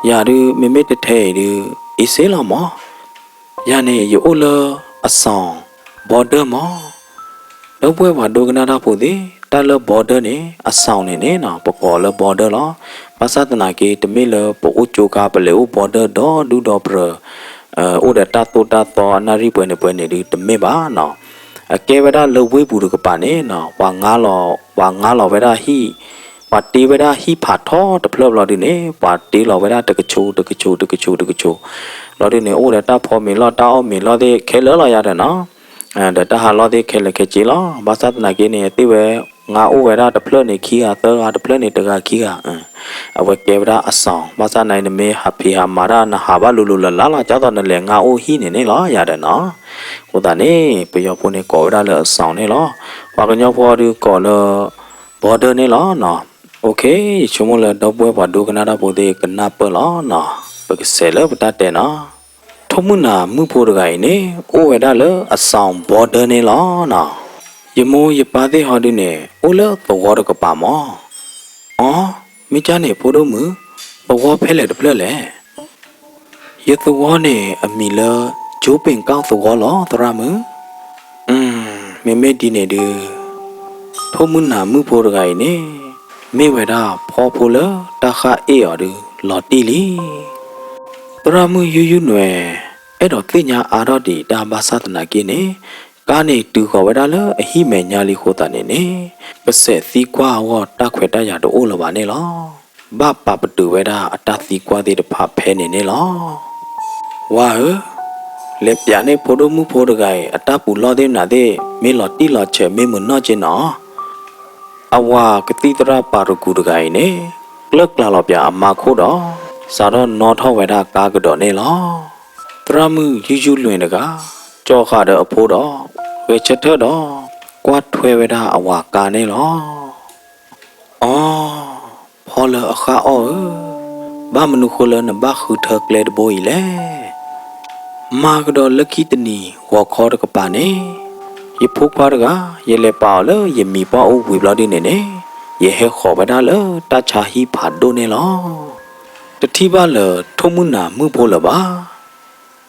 ယၤဒုး မ့မ့ၢ်တထဲအံၤဒုး အ့စ့လီၤမး. ယၤန့ၣ် ယအိၣ်လၢအ sound border မး. ဒီပုၢ်ဝဲၢ်ပှၤဒိကနၣ်တၢ်ဖိသ့ၣ်, တၢ်လၢ border န့ၣ် အ sound န့ၣ်န့ၣ်နီၤ ပကိးလၢ border လီၤ. ဘၣ်ဆၣ်သနာ်က့ တမ့ၢ်လၢပအိၣ်ကၠိခါ ပလဲၤအိၣ် border ဒီဒူၣ်ဒီပြၢၤ, အိၣ်ဒီးတၢ်သိၣ်တၢ်သီအနၣ်ရံၣ်ပှဲၤန့ၣ်ပှဲၤန့ၣ်ဒုး တမ့ၢ်ဘၣ်နီၤ. အကဲဝဲဒၣ်လၢဝ့ၢ်ပူၤတကပၤန့ၣ်နီၤ ပှၤငါလီၤ, ပှၤငါလီၤဝဲဒၣ်ဟံၣ်, ပှၤတ့ဝဲဒၣ်ဟံၣ်ဖးထီတဖျၢၣ်ဘျီဒုန့ၣ် ပှၤတ့လီၤဝဲဒၣ်တကဆိးတကဆိးတကဆိးတကဆိး, ဘျီဒုန့ၣ် အိၣ်ဒီးတၢ်ဖီမ့ၤလီၢ်တၢ်အီၣ်မ့ၤလီၢ်သ့ၣ်ခဲလၢာ်လီၤယၤဒီးနီၤ, ဒီးတၢ်ဟးလီၢ်သ့ၣ်ခဲလၢာ်ခဲဆ့လီၤ. ဘၣ်ဆၣ်သနာ်က့န့ၣ် သ့ၣ်ဝဲ ငါအိၣ်ဝဲဒၣ်တဖျၢၣ်န့ၣ်ခံဂၤသၢဂၤ တဖျၢၣ်န့ၣ်တဂၤခံဂၤ, အဝဲကဲဝဲဒၣ်အ sound. ဘၣ်ဆၣ်သနာ်က့ နမ့ၢ်ဟးဖံးဟးမၤတၢ် နဟးဘၣ်လိၤလိၤလၢ်လၢ်လီၤ ဒ်သိးနလဲၤငါအိၣ်ဟံၣ်န့ၣ်န့ၣ်လီၤယၤဒီးနီၤ. အဃိသတးန့ၣ် ပယီၤဖိန့ၣ်ကိးဝဲဒၣ်လၢအ sound န့ၣ်လီၤ. ပှၤကညီဖိဒုးကိးလၢ border န့ၣ်လီၤနီၤ. ယဆိကမိၣ်လၢဒီပုၢ်ဝဲၢ်ပှၤဒိကနၣ်တၢ်ဖိသ့ၣ်ကနၢ်ပၢၢ်လီၤနီၤ. ပကစးလၢပတၢ်တဲနီၤ. ထိၣ်မုၢ်နၤမုၣ်ဖိတဂၤအံၤန့ၣ် အိၣ်ဝဲဒၣ်လၢအ sound border န့ၣ်လီၤနီၤ. ယမိၢ်ယပၢ်သ့ၣ်ဟီဒုန့ၣ် အိၣ်လၢသဝီတကပၤမး. အီ, မ့ၢ်ကၢ်န့ၣ် ဖိဒိၣ်မုၣ်, သဝီဖဲလဲၣ်တဖျၢၣ်လဲၣ်. ယသဝီန့ၣ်အမံၤလၢ ကၠိပ့ၤကၣ်သဝီလီၤ သရၣ်မုၣ်. မ့မ့ၢ်ဒ်န့ၣ်ဒုး ထိၣ်မုၢ်နၤမုၣ်ဖိတဂၤအံၤန့ၣ် မ့ၢ်ဝဲဒၣ်ဖီဖိလၢတၢ်ဃၣ်အ့ၣ်အီၤဒုးလီၤတံၢ်လံ. သရၣ်မုၣ်ယူယူလွဲၢ် အဲၣ်ဒိးသ့ၣ်ညါအါထီၣ်ဒံးတၢ်ဘၣ်ဆၣ်သနာ်က့န့ၣ် ကါန့ၣ်တုၤဃီၤဝဲဒၣ်လၢအဟံၣ်မဲာ်ညါလံအဃိသတးန့ၣ်န့ၣ် ကစဲးသံကွၢ်အဂီၢ်တၢ်ခွဲးတၢ်ယာ်တအိၣ်လၢၤဘၣ်န့ၣ်လီၤ. ဘၣ်ပာ်ပတုာ်ဝဲဒၣ်အတၢ်သံကွၢ်သ့ၣ်တဖၣ်ဖဲန့ၣ်န့ၣ်လီၤ. ဝါဧၢ, လဲၤပျးန့ၢ်ဖိဒိၣ်မုၣ်ဖိတဂၤအံၤ အတၢ်ပူၤလီၢ်သ့ၣ်မနုၤသ့ၣ် မ့ၢ်လီၤတံၢ်လီၤဆဲးမ့ၢ်မုာ်နီၢ်က့နီၤ. အဝၤကသံၣ်သရၣ်ပၤရကူၤတဂၤအံၤန့ၣ် ကျၢၢ်ကျါလီၤပျးအမါခိၣ်ဒီး စးထီၣ်နီၣ်ထီၣ်ဝဲဒၣ်ကါကဒီးန့ၣ်လီၤ. သရၣ်မုၣ်ယူယူလွဲၢ်တဂၤ ကၠီဃာ်ဒီးအဖိဒီး ဂဲၤဆၢထၢၣ်ဒီး ကွၢ်ထွဲဝဲဒၣ်အဝၤကါန့ၣ်လီၤ. အီ, ဖီလၢအဃၣ်အီၣ်ဧၢ, ဘၣ်မနုၤဃိလၢနဘၣ်ဃုထၢကျဲတဘိအံၤလဲၣ်. မၤကဒီးလၢခံတနံၤ ဂီၤခီတကပၤန့ၣ် ယဖိခွါတဂၤ ယလဲၤပာ်အီၤလၢယမံၤပှၢ်အိၣ်ဝံၤဘျီဒုန့ၣ်န့ၣ် ယဟဲဃီၤဝဲဒၣ်လၢတၢ်ဆါဟံၣ်ဖးဒိၣ်န့ၣ်လီၤ. တထံၣ်ဘၣ်လၢၤထိၣ်မုၢ်နၤမုၣ်ဖိလၢၤဘၣ်.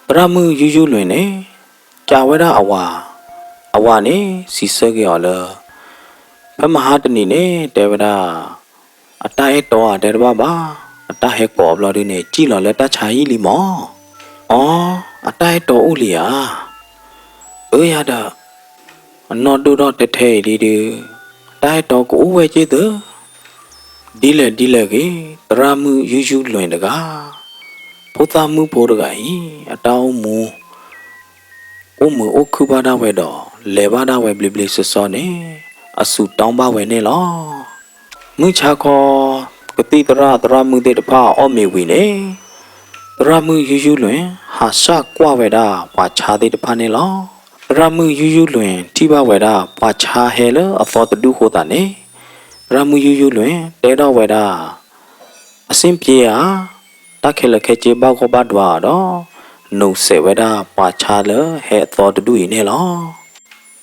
သရၣ်မုၣ်ယူယူလွဲၢ်န့ၣ် ကးဝဲဒၣ်အဝၤ, အဝၤန့ၣ် စံးဆၢက့ၤအီၤလၢ ဖဲမဟါတနံၤန့ၣ် တဲဝဲဒၣ် အတၢ်အဲၣ်တီဧါတဲတဘၣ်ဘၣ်, အတၢ်ဟဲကိးဘျီဒုန့ၣ် စံၣ်လီၤလၢတၢ်ဆါဟံၣ်လံမး. အီ, အတၢ်အဲၣ်တီအိၣ်လံဧါ. အၢယၤဒီး အနီၢ်ဒိၣ်ထီၣ်ထဲထဲအံၤဒ်ဒု တၢ်အဲၣ်တီကအိၣ်ဝဲက့သၢ ဒ်လဲၣ်ဒ်လဲၣ်ဂ့ၤ သရၣ်မုၣ်ယူယူလွဲၢ်တဂၤ ဖိသၣ်မုၣ်ဖိတဂၤအံၤ အတၢ်အိၣ်မူ အိၣ်မုာ်အိၣ်ခုၣ်ဘၣ်ဒၣ်ဝဲဒီး လဲၤဘၣ်ဒၣ်ဝဲဘျ့ဘျ့ဆှီဆှီန့ၣ် အစူးတီဘၣ်ဝဲန့ၣ်လီၤ. မုၢ်ဆါခီ ကသံၣ်သရၣ်သရၣ်မုၣ်သ့ၣ်တဖၣ်အီၣ်မ့ၤဝံၤန့ၣ် သရၣ်မုၣ်ယူယူလွဲၢ် ဟးဆှၣ်ကွၢ်ဝဲဒၣ်ပှၤဆါသ့ၣ်တဖၣ်န့ၣ်လီၤ. သရၣ်မုၣ်ယူယူလွဲၢ် ထံၣ်ဘၣ်ဝဲဒၣ်ပှၤဆါဟဲလၢအသီတဒူၣ်အဃိသတးန့ၣ် သရၣ်မုၣ်ယူယူလွဲၢ် တဲထီၣ်ဝဲဒၣ် အဆ့ၣ်ပျ့ဧါ, တၢ်ခဲလၢာ်ခဲဆ့ဘၣ်ဂီၢ်ဘၣ်ဒွါဒီး နိးစဲးဝဲဒၣ်ပှၤဆါလၢဟဲအသီတဒူၣ်အံၤန့ၣ်လီၤ.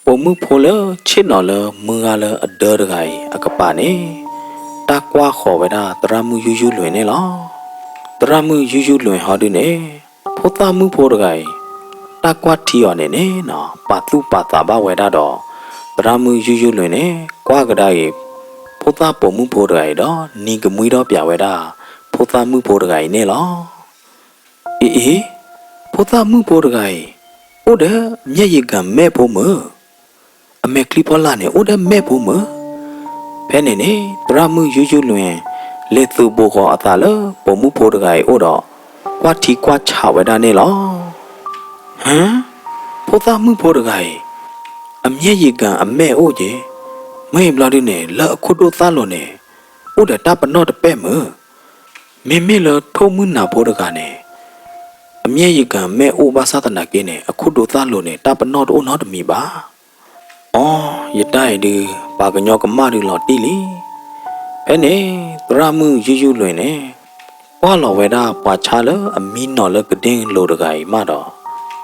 ပိာ်မုၣ်ဖိလၢဆ့ၣ်နီၤလၢမုၢ်ဂၤလၢအဒၢတဂၤအံၤအကပၤန့ၣ် တၢ်ကွၢ်ဃီၤဝဲဒၣ်သရၣ်မုၣ်ယူယူလွဲၢ်န့ၣ်လီၤ. သရၣ်မုၣ်ယူယူလွဲၢ်ဟီဒုန့ၣ် ဖိသၣ်မုၣ်ဖိတဂၤအံၤ တၢ်ကွၢ်ထံအီၤန့ၣ်န့ၣ်နီၤ ပာ်သူၣ်ပာ်သးဘၣ်ဝဲဒၣ်ဒီး သရၣ်မုၣ်ယူယူလွဲၢ်န့ၣ် ကွၢ်ကဒါအံၤ ဖိသၣ်ပိာ်မုၣ်ဖိတဂၤအံၤဒီး နံၤကမှံထီၣ်ပၠးဝဲဒၣ် ဖိသၣ်မုၣ်ဖိတဂၤအံၤန့ၣ်လီၤ. အ့အ့, ဖိသၣ်မုၣ်ဖိတဂၤအံၤ အိၣ်ဒီးမျက်ရည်ကန်း မဲၣ်ဖိမုၢ်, အမဲာ်ချံဖီလာ်န့ၣ် အိၣ်ဒီးမဲၣ်ဖိမုၢ်. ဖဲန့ၣ်န့ၣ် သရၣ်မုၣ်ယူယူလွဲၢ် လဲၤသုးဘူးဃီၤအသးလၢပိာ်မုၣ်ဖိတဂၤအံၤအိၣ်ဒီး ကွၢ်ထံကွၢ်ဆးဝဲဒၣ်န့ၣ်လီၤ. ဟၢ, ဖိသၣ်မုၣ်ဖိတဂၤအံၤ အမျက်ရည်ကန်း အမဲၣ်အိၣ်က့ၤ, မ့ၢ်ဘျီဒုန့ၣ် လၢအခိၣ်ဒိၣ်သၣ်လိၤန့ၣ် အိၣ်ဒီးတၢ်ပနီၣ်တပဲၢ်မုၢ်. မ့မ့ၢ်လၢထိၣ်မုၢ်နၤဖိတဂၤန့ၣ် အမျက်ရည်ကန်း မဲၣ်အိၣ်ဘၣ်ဆၣ်သနာ်က့န့ၣ် အခိၣ်ဒိၣ်သၣ်လိၤန့ၣ် တၢ်ပနီၣ်တအိၣ်နီတမံၤဘၣ်. အီ, ယတၢ်အံၤဒုး ပှၤကညီကမၣ်ဒုးလီၤတံၢ်လံ. ဖဲန့ၣ် သရၣ်မုၣ်ယူယူလွဲၢ်န့ၣ် ကွၢ်လီၤဝဲဒၣ်ပှၤဆါလၢအမံနီၤလၢကဒ့လိၤတဂၤအံၤမးဒီး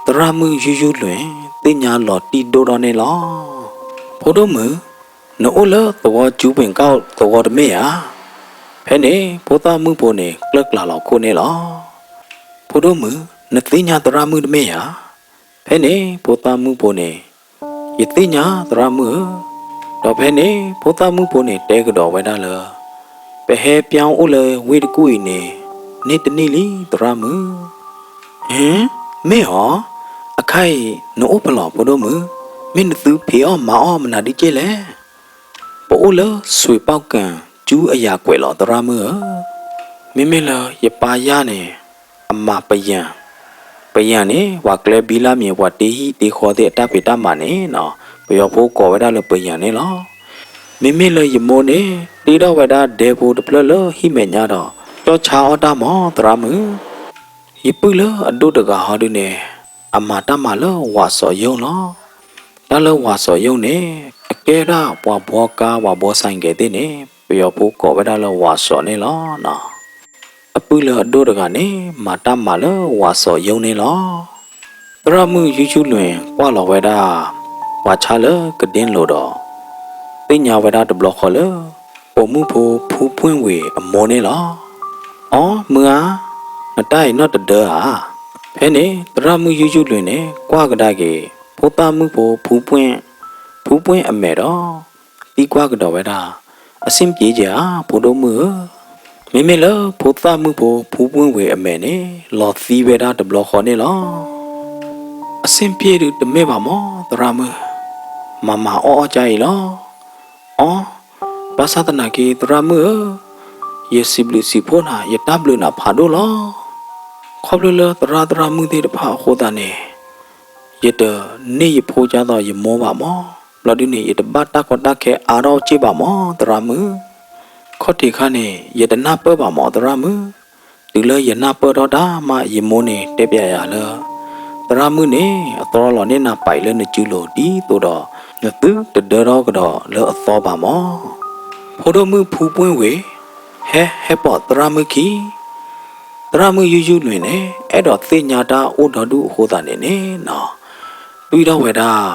သရၣ်မုၣ်ယူယူလွဲၢ် သ့ၣ်ညါလီၤတံၢ်ဒိၣ်ထီၣ်န့ၣ်လီၤ. ဖိဒိၣ်မုၣ်, နအိၣ်လၢသဝီကၠူပ့ၤကၣ်သဝီတမ့ၢ်ဧါ. ဖဲန့ၣ် ဖိသၣ်မုၣ်ဖိန့ၣ် ကျၢၢ်ကျၢ်လီၤခိၣ်န့ၣ်လီၤ. ဖိဒိၣ်မုၣ်, နသ့ၣ်ညါသရၣ်မုၣ်တမ့ၢ်ဧါ. ဖဲန့ၣ် ဖိသၣ်မုၣ်ဖိန့ၣ် ယသ့ၣ်ညါသရၣ်မုၣ်ဧၢ. ဒီးဖဲန့ၣ် ဖိသၣ်မုၣ်ဖိန့ၣ်တဲကဒီးဝဲဒၣ်လၢ ပဟဲပၠီအိၣ်လၢဝ့ၢ်တကူၣ်အံၤန့ၣ် န့ၢ်တနံၣ်လံသရၣ်မုၣ်. ဟ့, မ့ၢ်ဧါ. အခါအံၤ နအိၣ်ဖဲလဲၣ်ဖိဒိၣ်မုၣ်, မ့ၢ်နသုဖံးအီၣ်မၤအီၣ်မနုၤဒ်က့လဲၣ်. ပအိၣ်လၢစွ့ၤပီၣ်ကၣ်ကၠူအယၤကွဲးလီၤသရၣ်မုၣ်ဧၢ. မ့မ့ၢ်လၢယပၢ်ယၢ်န့ၣ် အမၤပယၣ်, ပယၣ်န့ၣ် ပှၤကျဲဘံလၢ်မံၤ ပှၤတ့ဟံၣ်တ့ဃီသ့ၣ်အတၢ်ဖံးတၢ်မၤန့ၣ်နီၤ, ပယီၤဖိကိးဝဲဒၣ်လၢပယၣ်န့ၣ်လီၤ. မ့မ့ၢ်လၢယမိၢ်န့ၣ် တ့ထီၣ်ဝဲဒၣ်ဒဲဖိတဖျၢၣ်လၢဟံၣ်မဲာ်ညါဒီး ကၠီၣ်ဆါအီၣ်တၢ်မးသရၣ်မုၣ်. ယပုၢ်လၢအဒိၣ်တဂၤဟီဒုန့ၣ် အမၤတၢ်မၤလၢဝးစီၤယိၣ်လီၤ. တၢ်လၢဝးစီၤယိၣ်န့ၣ် အကဲဒၣ်ပှၤဘှီကါ ပှၤဘှီစဲးကဲးသ့ၣ်န့ၣ် ပယီၤဖိကိးဝဲဒၣ်လၢဝးစီၤန့ၣ်လီၤ. အပုၢ်လၢအဒိၣ်တဂၤန့ၣ် မၤတၢ်မၤလၢဝးစီၤယိၣ်န့ၣ်လီၤ. သရၣ်မုၣ်ယူးယူးလွံၢ်ကွၢ်လီၤဝဲဒၣ် ပှၤဆါလၢကဒ့လိၤဒီး သ့ၣ်ညါဝဲဒၣ်တဘျီဃီလၢ ပိာ်မုၣ်ဖိဖူပှ့ၣ်ဝ့ၤအမိၢ်န့ၣ်လီၤ. အိ, မုၢ်ဧါ, နတၢ်အံၤနီၢ်တဒၢဧါ. ဖဲန့ၣ် သရၣ်မုၣ်ယူးယူးလွံၢ်န့ၣ် ကွၢ်ကဒါက့ၤ ဖိသၣ်မုၣ်ဖိဖူပှ့ၣ်, ဖူပှ့ၣ်အမဲာ်ဒီး သံကွၢ်ကဒီးဝဲဒၣ်, အဆင်ပြေဧါ ဖိဒိၣ်မုၣ်ဧၢ. မ့မ့ၢ်လၢဖိသၣ်မုၣ်ဖိဖူပှ့ၣ်ဝ့ၤအမဲာ်န့ၣ် လီၤသံဝဲဒၣ်တဘျီဃီန့ၣ်လီၤ. အဆင်ပြေဒုးတမ့ၢ်ဘၣ်မး သရၣ်မုၣ်, မၤမၤအီၣ်အီၣ်ကအံၤလီၤ. အိ, ဘၣ်ဆၣ်သနာ်က့ သရၣ်မုၣ်ဧၢ, ယစံးဘျုးစံးဖှိၣ်နၤ ယတၢ်ဘျုးနၤဖးဒိၣ်လီၤ. ခီဖျိလၢသရၣ်သရၣ်မုၣ်သ့ၣ်တဖၣ်အဃိသတးန့ၣ် ယတန့ၢ်ယဖိဒ်သိးယမိၢ်ဘၣ်မး, ဘျီဒုန့ၣ် ယတဘၣ်တၢ်ကီတၢ်ခဲအါထီၣ်စ့ၢ်ဘၣ်မး သရၣ်မုၣ်. ခီၣ်ထံးခါန့ၣ် ယတနၢ်ပၢၢ်ဘၣ်မး သရၣ်မုၣ်. တုၤလၢယနၢ်ပၢၢ်ထီၣ်တၢ်မး ယမိၢ်န့ၣ်တဲပျးယၤလၢ သရၣ်မုၣ်န့ၣ် အသီလီၤန့ၢ်နၤပာ်အံၤလၢနစုလိၤ ဒ်သိးဒီး နသုတဒၢထီၣ်ကဒီးလၢအသီဘၣ်မး. ဖိဒိၣ်မုၣ်ဖူပှ့ၣ်ဝ့ၤ, ဟဲ, ဟဲပိာ်သရၣ်မုၣ်ခံ သရၣ်မုၣ်ယူးယူးလွံၢ်န့ၣ် အဲၣ်ဒိးသ့ၣ်ညါတၢ်အိၣ်ဒီဒူၣ်အဃိသတးန့ၣ်န့ၣ်နီၤ, တွံၢ်ထီၣ်ဝဲဒၣ်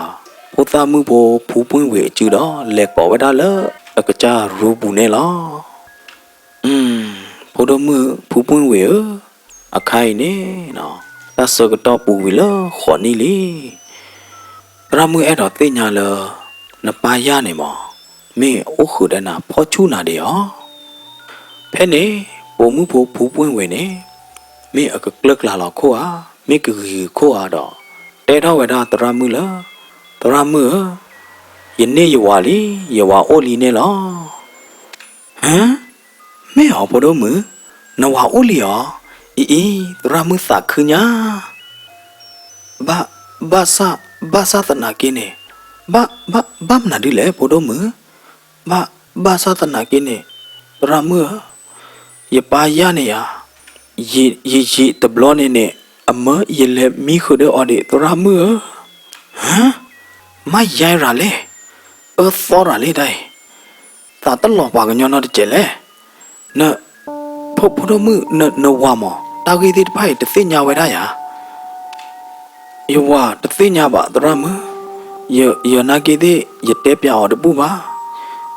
ဖိသၣ်မုၣ်ဖိဖူပှ့ၣ်ဝ့ၤအစုဒီး လဲၤကိးဝဲဒၣ်လၢအကစၢ်ရူပူၤန့ၣ်လီၤ. ဖိဒိၣ်မုၣ်ဖူပှ့ၣ်ဝ့ၤဧၢ, အခါအံၤန့ၣ် တၢ်ဆၢကတီၢ်ပူၤကွံာ်လၢဃိးနံၣ်လံ. သရၣ်မုၣ်အဲၣ်ဒိးသ့ၣ်ညါလၢ နပၢ်ယၢ်န့ၣ်မး မ့ၢ်အိၣ်ဃုာ်ဒီးနၤ ဖီၣ်ဆူၣ်နၤဒံးဧါ. ဖဲန့ၣ် ပိာ်မုၣ်ဖိဖူပှ့ၣ်ဝ့ၤန့ၣ် မ့ၢ်အကကျၢၢ်ကျၢ်လီၤခိၣ်ဧါ, မ့ၢ်ကဂံၤဂ့ၤခိၣ်ဧါဒီး တဲထီၣ်ဝဲဒၣ်သရၣ်မုၣ်လၢ သရၣ်မုၣ်ဧၢ, ယန့ၢ်ယဝၤလံ, ယဝၤအိၣ်လံန့ၣ်လီၤ. ဟၢ, မ့ၢ်ဧါဖိဒိၣ်မုၣ်, နဝၤအိၣ်လံဧါ. အံၤအံၤ သရၣ်မုၣ်သးခုညါ. ဘၣ်, ဘၣ်ဆၣ်, ဘၣ်ဆၣ်သနာ်က့န့ၣ်, ဘၣ်, ဘၣ်, ဘၣ်မနုၤဒ်လဲၣ် ဖိဒိၣ်မုၣ်. ဘၣ်, ဘၣ်ဆၣ်သနာ်က့န့ၣ် သရၣ်မုၣ်ဧၢ, ယပၢ်ယၢ်န့ၣ်ယၤ ယံာ်, ယံာ်တဘျီန့ၣ်န့ၣ် အမၢယလဲၤမံဃုာ်ဒီးအီၤဒံး သရၣ်မုၣ်ဧၢ. ဟၢ, မၤယါရၤလဲၣ်, အၢသီရၤလဲၣ်ဒၣ်အံၤ, သးတလီၤပှၤကညီနီတစဲးလဲၣ်. န, ဖိ, ဖိဒိၣ်မုၣ်, န, နဝၤမး တၢ်ဂ့ၢ်သ့ၣ်တဖၣ်အံၤတသ့ၣ်ညါဝဲဒၣ်ယၤ. ယဝၤတသ့ၣ်ညါဘၣ်သရၣ်မုၣ်, ယ, ယနာ်က့သ့ၣ် ယတဲပျးအီၤတဘူၣ်ဘၣ်.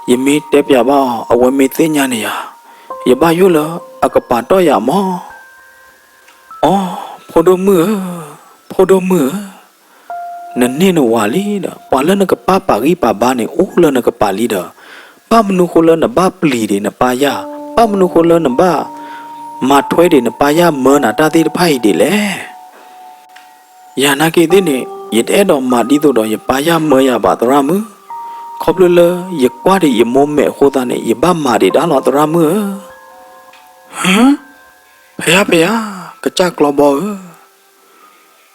ယမ့ၢ်တဲပျးဘၣ်အီၤ အဝဲမ့ၢ်သ့ၣ်ညါန့ၣ်ယၤ, ယဘၣ်ယိၣ်လၢအကပာ်တီၢ်ယၤမး. အိ, ဖိဒိၣ်မုၣ်ဧၢ, ဖိဒိၣ်မုၣ်ဧၢ, နန့ၢ်နဝၤလံဒီး ပှၤလၢနကပာ်ပာ်ဂံၢ်ပာ်ဘါန့ၣ် အိၣ်လၢနကပၤလံဒီး ဘၣ်မနုၤဃိလၢနဘၣ်ပျံၤဒံးနပၢ်ယၢ်, ဘၣ်မနုၤဃိလၢနဘၣ်မၤထွဲဒံးနပၢ်ယၢ်မၢနၤတၢ်သ့ၣ်တဖၣ်အံၤဒ်လဲၣ်. ယနာ်က့သ့ၣ်န့ၣ် ယတအဲၣ်ဒိးမၤဒ်သိးဒီးယပၢ်ယၢ်မၢယၤဘၣ်သရၣ်မုၣ်, ခီဖျိလၢယကွၢ်ဒံးယမိၢ်မဲာ်အဃိသတးန့ၣ် ယဘၣ်မၤဒံးဒၣ်လီၤသရၣ်မုၣ်ဧၢ. ဟၢ, ဖယါဖယါ, ကစၢ်ကျီဘီဧၢ,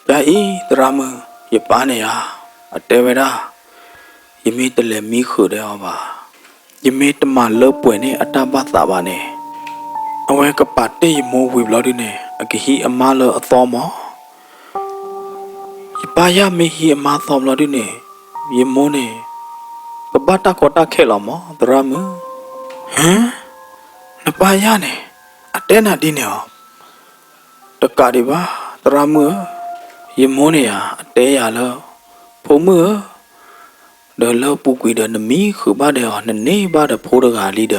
ဖယါအံၤသရၣ်မုၣ်, ယပၢ်န့ၣ်ဧါ, အတဲဝဲဒၣ်, ယမ့ၢ်တလဲၤမံဃုာ်ဒီးအီၤဘၣ်, ယမ့ၢ်တမၤလၢပှဲၤန့ၢ်အတၢ်ဘၣ်သးဘၣ်န့ၣ်, အဝဲကပာ်တ့ၢ်ယမိၢ်ဝံၤဘျီဒုန့ၣ် အကဟံးအမါလၢအသီမး. ယပၢ်ယၢ်မ့ၢ်ဟံးအမါသီဘျီဒုန့ၣ် ယမိၢ်န့ၣ် ကဘၣ်တၢ်ကီတၢ်ခဲလီၤမး သရၣ်မုၣ်. ဟၢ, နပၢ်ယၢ်န့ၣ် အတဲနၤဒ်န့ၣ်ဧါ. တကးဒံးဘၣ် သရၣ်မုၣ်ဧၢ, ယမိၢ်န့ၣ်ယၤ အတဲယၤလၢ ဖိမုၣ်ဧၢ, ဒီးလၢပူၤကွံာ်ဒီးနမံဃုာ်ဘၣ်ဒီးအီၤ နန့ၢ်ဘၣ်ဒီးဖိတဂၤလံဒီး,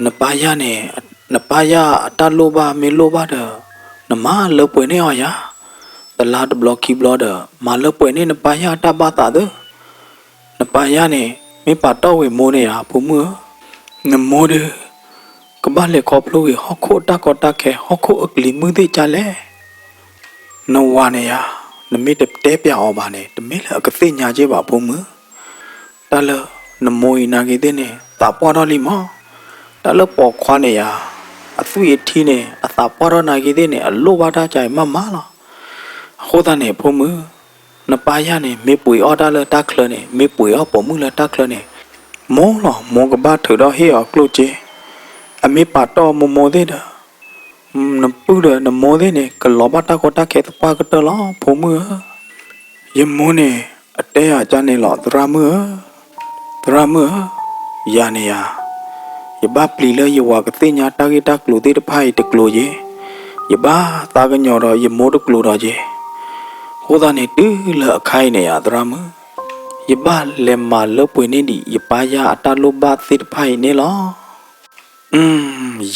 နပၢ်ယၢ်န့ၣ်, နပၢ်ယၢ်အတၢ်လိၣ်ဘၣ်မ့ၢ်လိၣ်ဘၣ်ဒီး, နမၤလၢပှဲၤန့ၢ်အီၤယၤ, တလါတဘျီခံဘျီဒီး မၤလၢပှဲၤန့ၢ်နပၢ်ယၢ်အတၢ်ဘၣ်သးသ့, နပၢ်ယၢ်န့ၣ် မ့ၢ်ပာ်တီၢ်ဝံၤမိၢ်န့ၣ်ယၤ ဖိမုၣ်ဧၢ, နမိၢ်ဒီး ကဘၣ်လဲၤခီဖျိဂ့ၤ ဟီၣ်ခိၣ်အတၢ်ကီတၢ်ခဲ ဟီၣ်ခိၣ်အကလံၤမုၢ်သ့ၣ်ကၢလဲၣ် နဝၤန့ၣ်ယၤ, နမ့ၢ်တတဲပျးအီၤဘၣ်န့ၣ် တမ့ၢ်လၢအကသ့ၣ်ညါက့ဘၣ်ဖိမုၣ်, တၢ်လၢနမိၢ်အံၤနာ်က့သ့ၣ်န့ၣ် သးပှၢ်ထီၣ်လံမး, တၢ်လၢပိာ်ခွါန့ၣ်ယၤ, အသွံၣ်အထံန့ၣ် အသးပှၢ်ထီၣ်နာ်က့သ့ၣ်န့ၣ် အလိၣ်ဘၣ်တၢ်ကါအံၤမးမးလီၤ. အဃိသတးန့ၣ် ဖိမုၣ်, နပၢ်ယၢ်န့ၣ် မ့ၢ်ပှ့ၤအီၣ်တၢ်လၢတၢ်ချၢန့ၣ် မ့ၢ်ပှ့ၤအီၣ်ပိာ်မုၣ်လၢတၢ်ချၢန့ၣ်, မိၢ်လီၤ မိၢ်ကဘၣ်ထုးထီၣ်ဟ့ၣ်အီၤကျိၣ်စ့, အမ့ၢ်ပာ်တီၢ်မိၢ်မိၢ်သ့ၣ်ဒီး နပုၢ်ဒီးနမိၢ်သ့ၣ်န့ၣ် ကလီၤဘၣ်တၢ်ကီတၢ်ခဲသပှၢ်ကတၢၢ်လီၤ ဖိမုၣ်ဧၢ. ယမိၢ်န့ၣ် အတဲယၤကန့ၣ်လီၤ သရၣ်မုၣ်ဧၢ, သရၣ်မုၣ်ဧၢ, ယၤန့ၣ်ယၤ, ယဘၣ်ပျံၤလၢယဝၤကသ့ၣ်ညါတၢ်ဂ့ၢ်တၢ်ကျိၤသ့ၣ်တဖၣ်အံၤတကျိၤယ့ၤ, ယဘၣ်သးကညီၤဒီးယမိၢ်တကျိၤဒီးယ့ၤ, အဃိသတးန့ၣ် တုၤလၢအခါအံၤန့ၣ်ယၤ သရၣ်မုၣ်, ယဘၣ်လဲၤမၤလၢပှဲၤန့ၢ်ဒံးယပၢ်ယၢ်အတၢ်လိၣ်ဘၣ်သ့ၣ်တဖၣ်အံၤန့ၣ်လီၤ.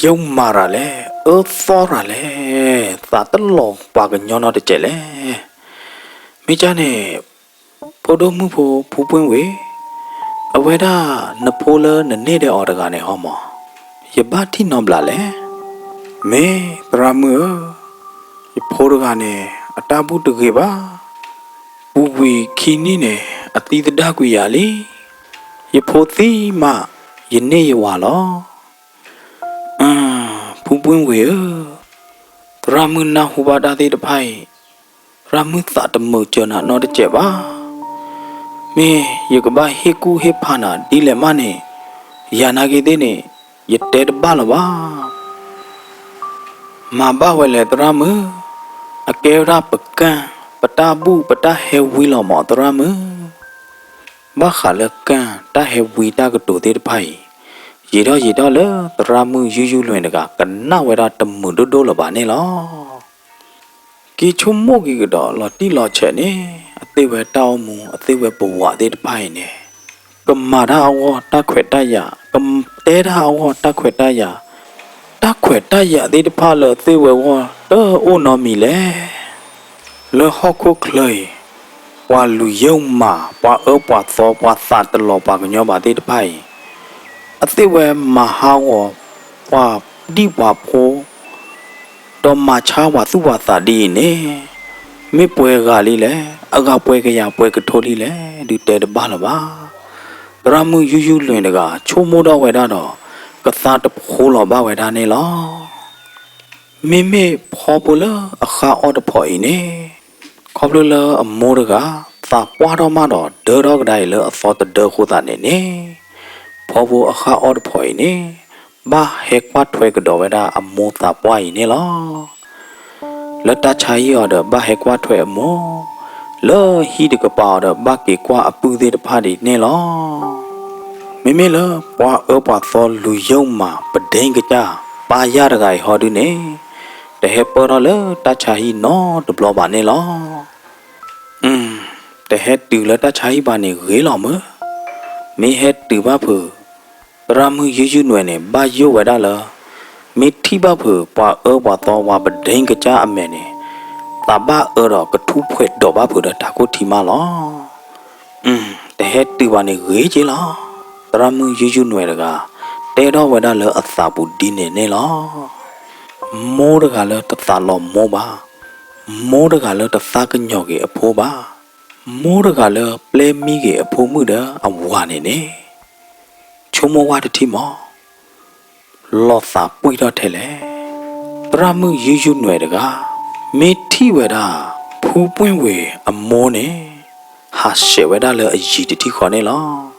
ယုၢ်မၤရၤလဲၣ်, အၢသီရၤလဲၣ်, သးတလီၤပှၤကညီနီတစဲးလဲၣ်. မ့ၢ်ကၢ်န့ၣ်, ဖိဒိၣ်မုၣ်ဖိဖုပှ့ၢ်ဝ့ၢ်, အဝဲဒၣ်နဖိလၢနန့ၢ်ဒီးအီၤတဂၤန့ၣ်ဟီမး, ယဘၣ်ထံၣ်နီတဘျီလဲၣ်. မ့ၢ်သရၣ်မုၣ်ဧၢ, ယဖိတဂၤန့ၣ် အတၢ်ဘူၣ်တဂ့ၤဘၣ်. ပူၤကွံာ်ခံနံၣ်န့ၣ် အသံသဒၣ်ကွံာ်ယၤလံ. ယဖိသံမး ယန့ၢ်ယဝၤလီၤ. ဖုပှ့ၢ်ဝ့ၢ်ဧၢ, သရၣ်မုၣ်နၢ်ဟူဘၣ်တၢ်သ့ၣ်တဖၣ်အံၤ, သရၣ်မုၣ်သးတမုာ်စၢၤနၤနီတစဲးဘၣ်. မ့ၢ်ယကဘၣ်ဟ့ၣ်ကူၣ်ဟ့ၣ်ဖးနၤဒ်လဲၣ်မးန့ၣ်, ယၤနာ်က့သ့ၣ်န့ၣ် ယတဲတဘၣ်လၢၤဘၣ်. မၤဘၣ်ဝဲလဲၣ်သရၣ်မုၣ်, အကဲဝဲဒၣ်ပကၢ်, ပတၢ်ဘူၣ်ပတၢ်ဟဲဝံလီၤမးသရၣ်မုၣ်. ဘၣ်ဃးလၢကၢ်တၢ်ဟဲဝံတၢ်ကတိၤသ့ၣ်တဖၣ်အံၤ, ယံာ်ထီၣ်ယံာ်ထီၣ်လၢသရၣ်မုၣ်ယူယူလွဲၢ်တဂၤ ကနၣ်ဝဲဒၣ်တမုာ်ဒိၣ်ဒိၣ်လၢၤဘၣ်န့ၣ်လီၤ. က့ၤဆိကမိၣ်က့ၤကဒီးလီၤတံၢ်လီၤဆဲးန့ၣ်, အသ့ၣ်ဝဲတၢ်အိၣ်မူ အသ့ၣ်ဝဲပဝးသ့ၣ်တဖၣ်အံၤန့ၣ်, ကမၤတၢ်အဂီၢ်တၢ်ခွဲးတၢ်ယာ်, ကတဲတၢ်အဂီၢ်တၢ်ခွဲးတၢ်ယာ်, တၢ်ခွဲးတၢ်ယာ်သ့ၣ်တဖၣ်လၢအသ့ၣ်ဝဲအဂီၢ်တအိၣ်နီတမံၤလဲၣ်. လၢဟီၣ်ခိၣ်ချၢအံၤ, ပှၤလူၤယုၢ်မး, ပှၤအၢပှၤသီ, ပှၤသးတလီၤပှၤကညီဘၣ်သ့ၣ်တဖၣ်အံၤ, အသ့ၣ်ဝဲမၤဟးဂီၤပှၤဒံၣ်ပှၤဖိ, ဒီးမၤဆါပှၤသူၣ်ပှၤသးဒ်အံၤန့ၣ်, မ့ၢ်ပှဲၤဂၤလံလဲၣ်, အဂၤပှဲၤကယၤပှဲၤကထိလံလဲၣ်, ဒုးတဲတဘၣ်လၢၤဘၣ်. သရၣ်မုၣ်ယူယူလွဲၢ်တဂၤ ဆိကမိၣ်ထီၣ်ဝဲဒၣ်ဒီး, ကသါတဖိလီၤဘၣ်ဝဲဒၣ်န့ၣ်လီၤ. မ့မ့ၢ်ဖီဖိလၢအဃၣ်အီၣ်တဖီအံၤန့ၣ်, ခီဖျိလၢအမိၢ်တဂၤ သးပှၢ်ထီၣ်မးဒီးဒၢထီၣ်ကဒါအံၤလၢအသီတဒၢအဃိသတးန့ၣ်န့ၣ်, ဖီဖိအဃၣ်အီၣ်တဖီအံၤန့ၣ်, ဘၣ်ဟဲကွၢ်ထွဲကဒီးဝဲဒၣ်အမိၢ်သးပှၢ်အံၤန့ၣ်လီၤ. လၢတၢ်ဆါဟံၣ်အီၤဒီးဘၣ်ဟဲကွၢ်ထွဲအမိၢ်, လၢဟံၣ်တကပၤအီၤဒီးဘၣ်က့ၤကွၢ်အပုၢ်သ့ၣ်တဖၣ်ဒ်န့ၣ်လီၤ. မ့မ့ၢ်လၢပှၤအၢပှၤသီလူၤယုၢ်မးပဒ့ကစၢ်ပၢ်ယၢ်တဂၤအံၤဟီဒုန့ၣ်, တဟဲပၢၢ်ထီၣ်လၢတၢ်ဆါဟံၣ်နီတဘျီဘၣ်န့ၣ်လီၤ. တဟဲတုၤလၢတၢ်ဆါဟံၣ်ဘၣ်န့ၣ်ဂ့ၤလီၤမၢ်. မ့ၢ်ဟဲတုၤဘၣ်ဖုး, သရၣ်မုၣ်ယူယူနွဲၣ်န့ၣ် ဘၣ်ယိၣ်ဝဲဒၣ်လၢ, မ့ၢ်ထံၣ်ဘၣ်ဖုးပှၤအၢပှၤသီပှၤပဒ့ကစၢ်အမဲာ်န့ၣ်, သးဘၣ်အၢဒီးကထူၣ်ဖှဲးဒိးဘၣ်ဖုးဒီးတၢ်ခိၣ်ထံမးလီၤ. တဟဲတုၤဘၣ်န့ၣ်ဂ့ၤက့လီၤ. သရၣ်မုၣ်ယူယူနွဲၣ်တဂၤ တဲထီၣ်ဝဲဒၣ်လၢအသးပူၤဒ်န့ၣ်န့ၣ်လီၤ. မိၢ်တဂၤလၢတသးလီၤမိၢ်ဘၣ်, မိၢ်တဂၤလၢတသးကညီၤက့ၤအဖိဘၣ်, မိၢ်တဂၤလၢပျဲမံက့ၤအဖိမုၣ်ဒီးအဝၤန့ၣ်န့ၣ်, ဆိကမိၣ်ဝဲတထံၣ်မး, လီၤသးပှံၢ်ထီၣ်ထဲလဲၣ်. သရၣ်မုၣ်ယူယူနွဲၣ်တဂၤ မ့ၢ်ထံၣ်ဝဲဒၣ် ဖုပှ့ၢ်ဝ့ၢ်အမိၢ်န့ၣ်, ဟးဆှဲးဝဲဒၣ်လၢအယံၤတထံၣ်ဃီန့ၣ်လီၤ.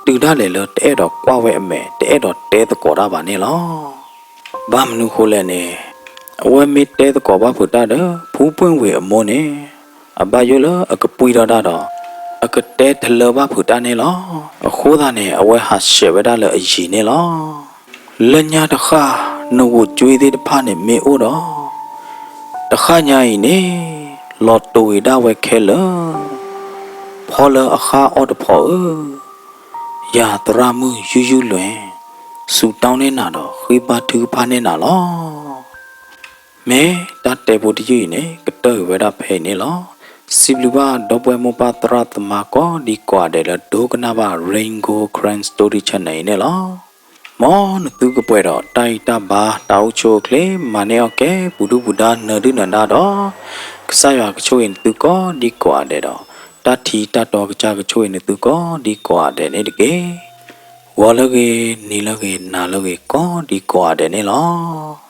တုၤဒၣ်လဲာ်လၢတအဲၣ်ဒိးကွၢ်ဝဲအမဲာ် တအဲၣ်ဒိးတဲသကိးတၢ်ဘၣ်န့ၣ်လီၤ. ဘၣ်မနုၤဃိလဲၣ်န့ၣ်, အဝဲမ့ၢ်တဲသကိးဘၣ်ဖုးတၢ်ဒီး ဖုပှ့ၢ်ဝ့ၢ်အမိၢ်န့ၣ်, အဘၣ်ယိၣ်လၢအကပှံၢ်ထီၣ်တၢ်ဒီး, အကတဲတလၢဘၣ်ဖုးတၢ်န့ၣ်လီၤ. အဃိသတးန့ၣ် အဝဲဟးဆှဲးဝဲဒၣ်လၢအယံၤန့ၣ်လီၤ. လၢညါတဃၣ် နဂိၢ်ကွ့သ့ၣ်တဖၣ်န့ၣ်မ့ၢ်အိၣ်ဒီး, တဃၣ်ညါအံၤန့ၣ်, လီၤတိၤဝံၤဒၣ်ဝဲခဲလၢာ် ဖီလၢအဃါအီၣ်တဖီဧၢ, ယၤသရၣ်မုၣ်ယူယူလွဲၢ်, စူးတီၢ်န့ၢ်နၤဒီး ဃ့ဘါထုကဖၣ်န့ၢ်နၤလီၤ. မ့ၢ်တၢ်တဲဖိတယုၢ်အံၤန့ၣ် ကတၢၢ်ကွံာ်ဝဲဒၣ်ဖဲအံၤန့ၣ်လီၤ. စံးဘျုးဘၣ်ဒီပုၢ်ဝဲၢ်မိၢ်ပၢ်သရၣ်သမါကိးဒံကိးဂၤဒဲးလၢဒိကနၣ်ဘၣ် Rain Gold Karen Story Channel အံၤန့ၣ်လီၤ. မ်နသုကပှဲၤဒီးတၢ်အံၤတၢ်ဘါ တၢ်အိၣ်ဆူၣ်အိၣ်ချ့ မၤန့ၢ်အီၣ်ကဲ ပူၤဒုၣ်ပူၤဒါ နၢၤဒုၣ်နၢၤဒါဒီး ကစၢ်ယွၤကဆိၣ်ဂ့ၤနသုကိးဒံကိးဂၤဒဲးဒီး တၢ်ထံတၢ်တီကစၢ်ကဆိၣ်ဂ့ၤနသုကိးဒံကိးဂၤဒဲးန့ၣ်တက့ၢ်. ဂီၤလၢအဂ့ၤ, နံၤလၢအဂ့ၤ, နၤလၢအဂ့ၤ ကိးဒံကိးဂၤဒဲးန့ၣ်လီၤ.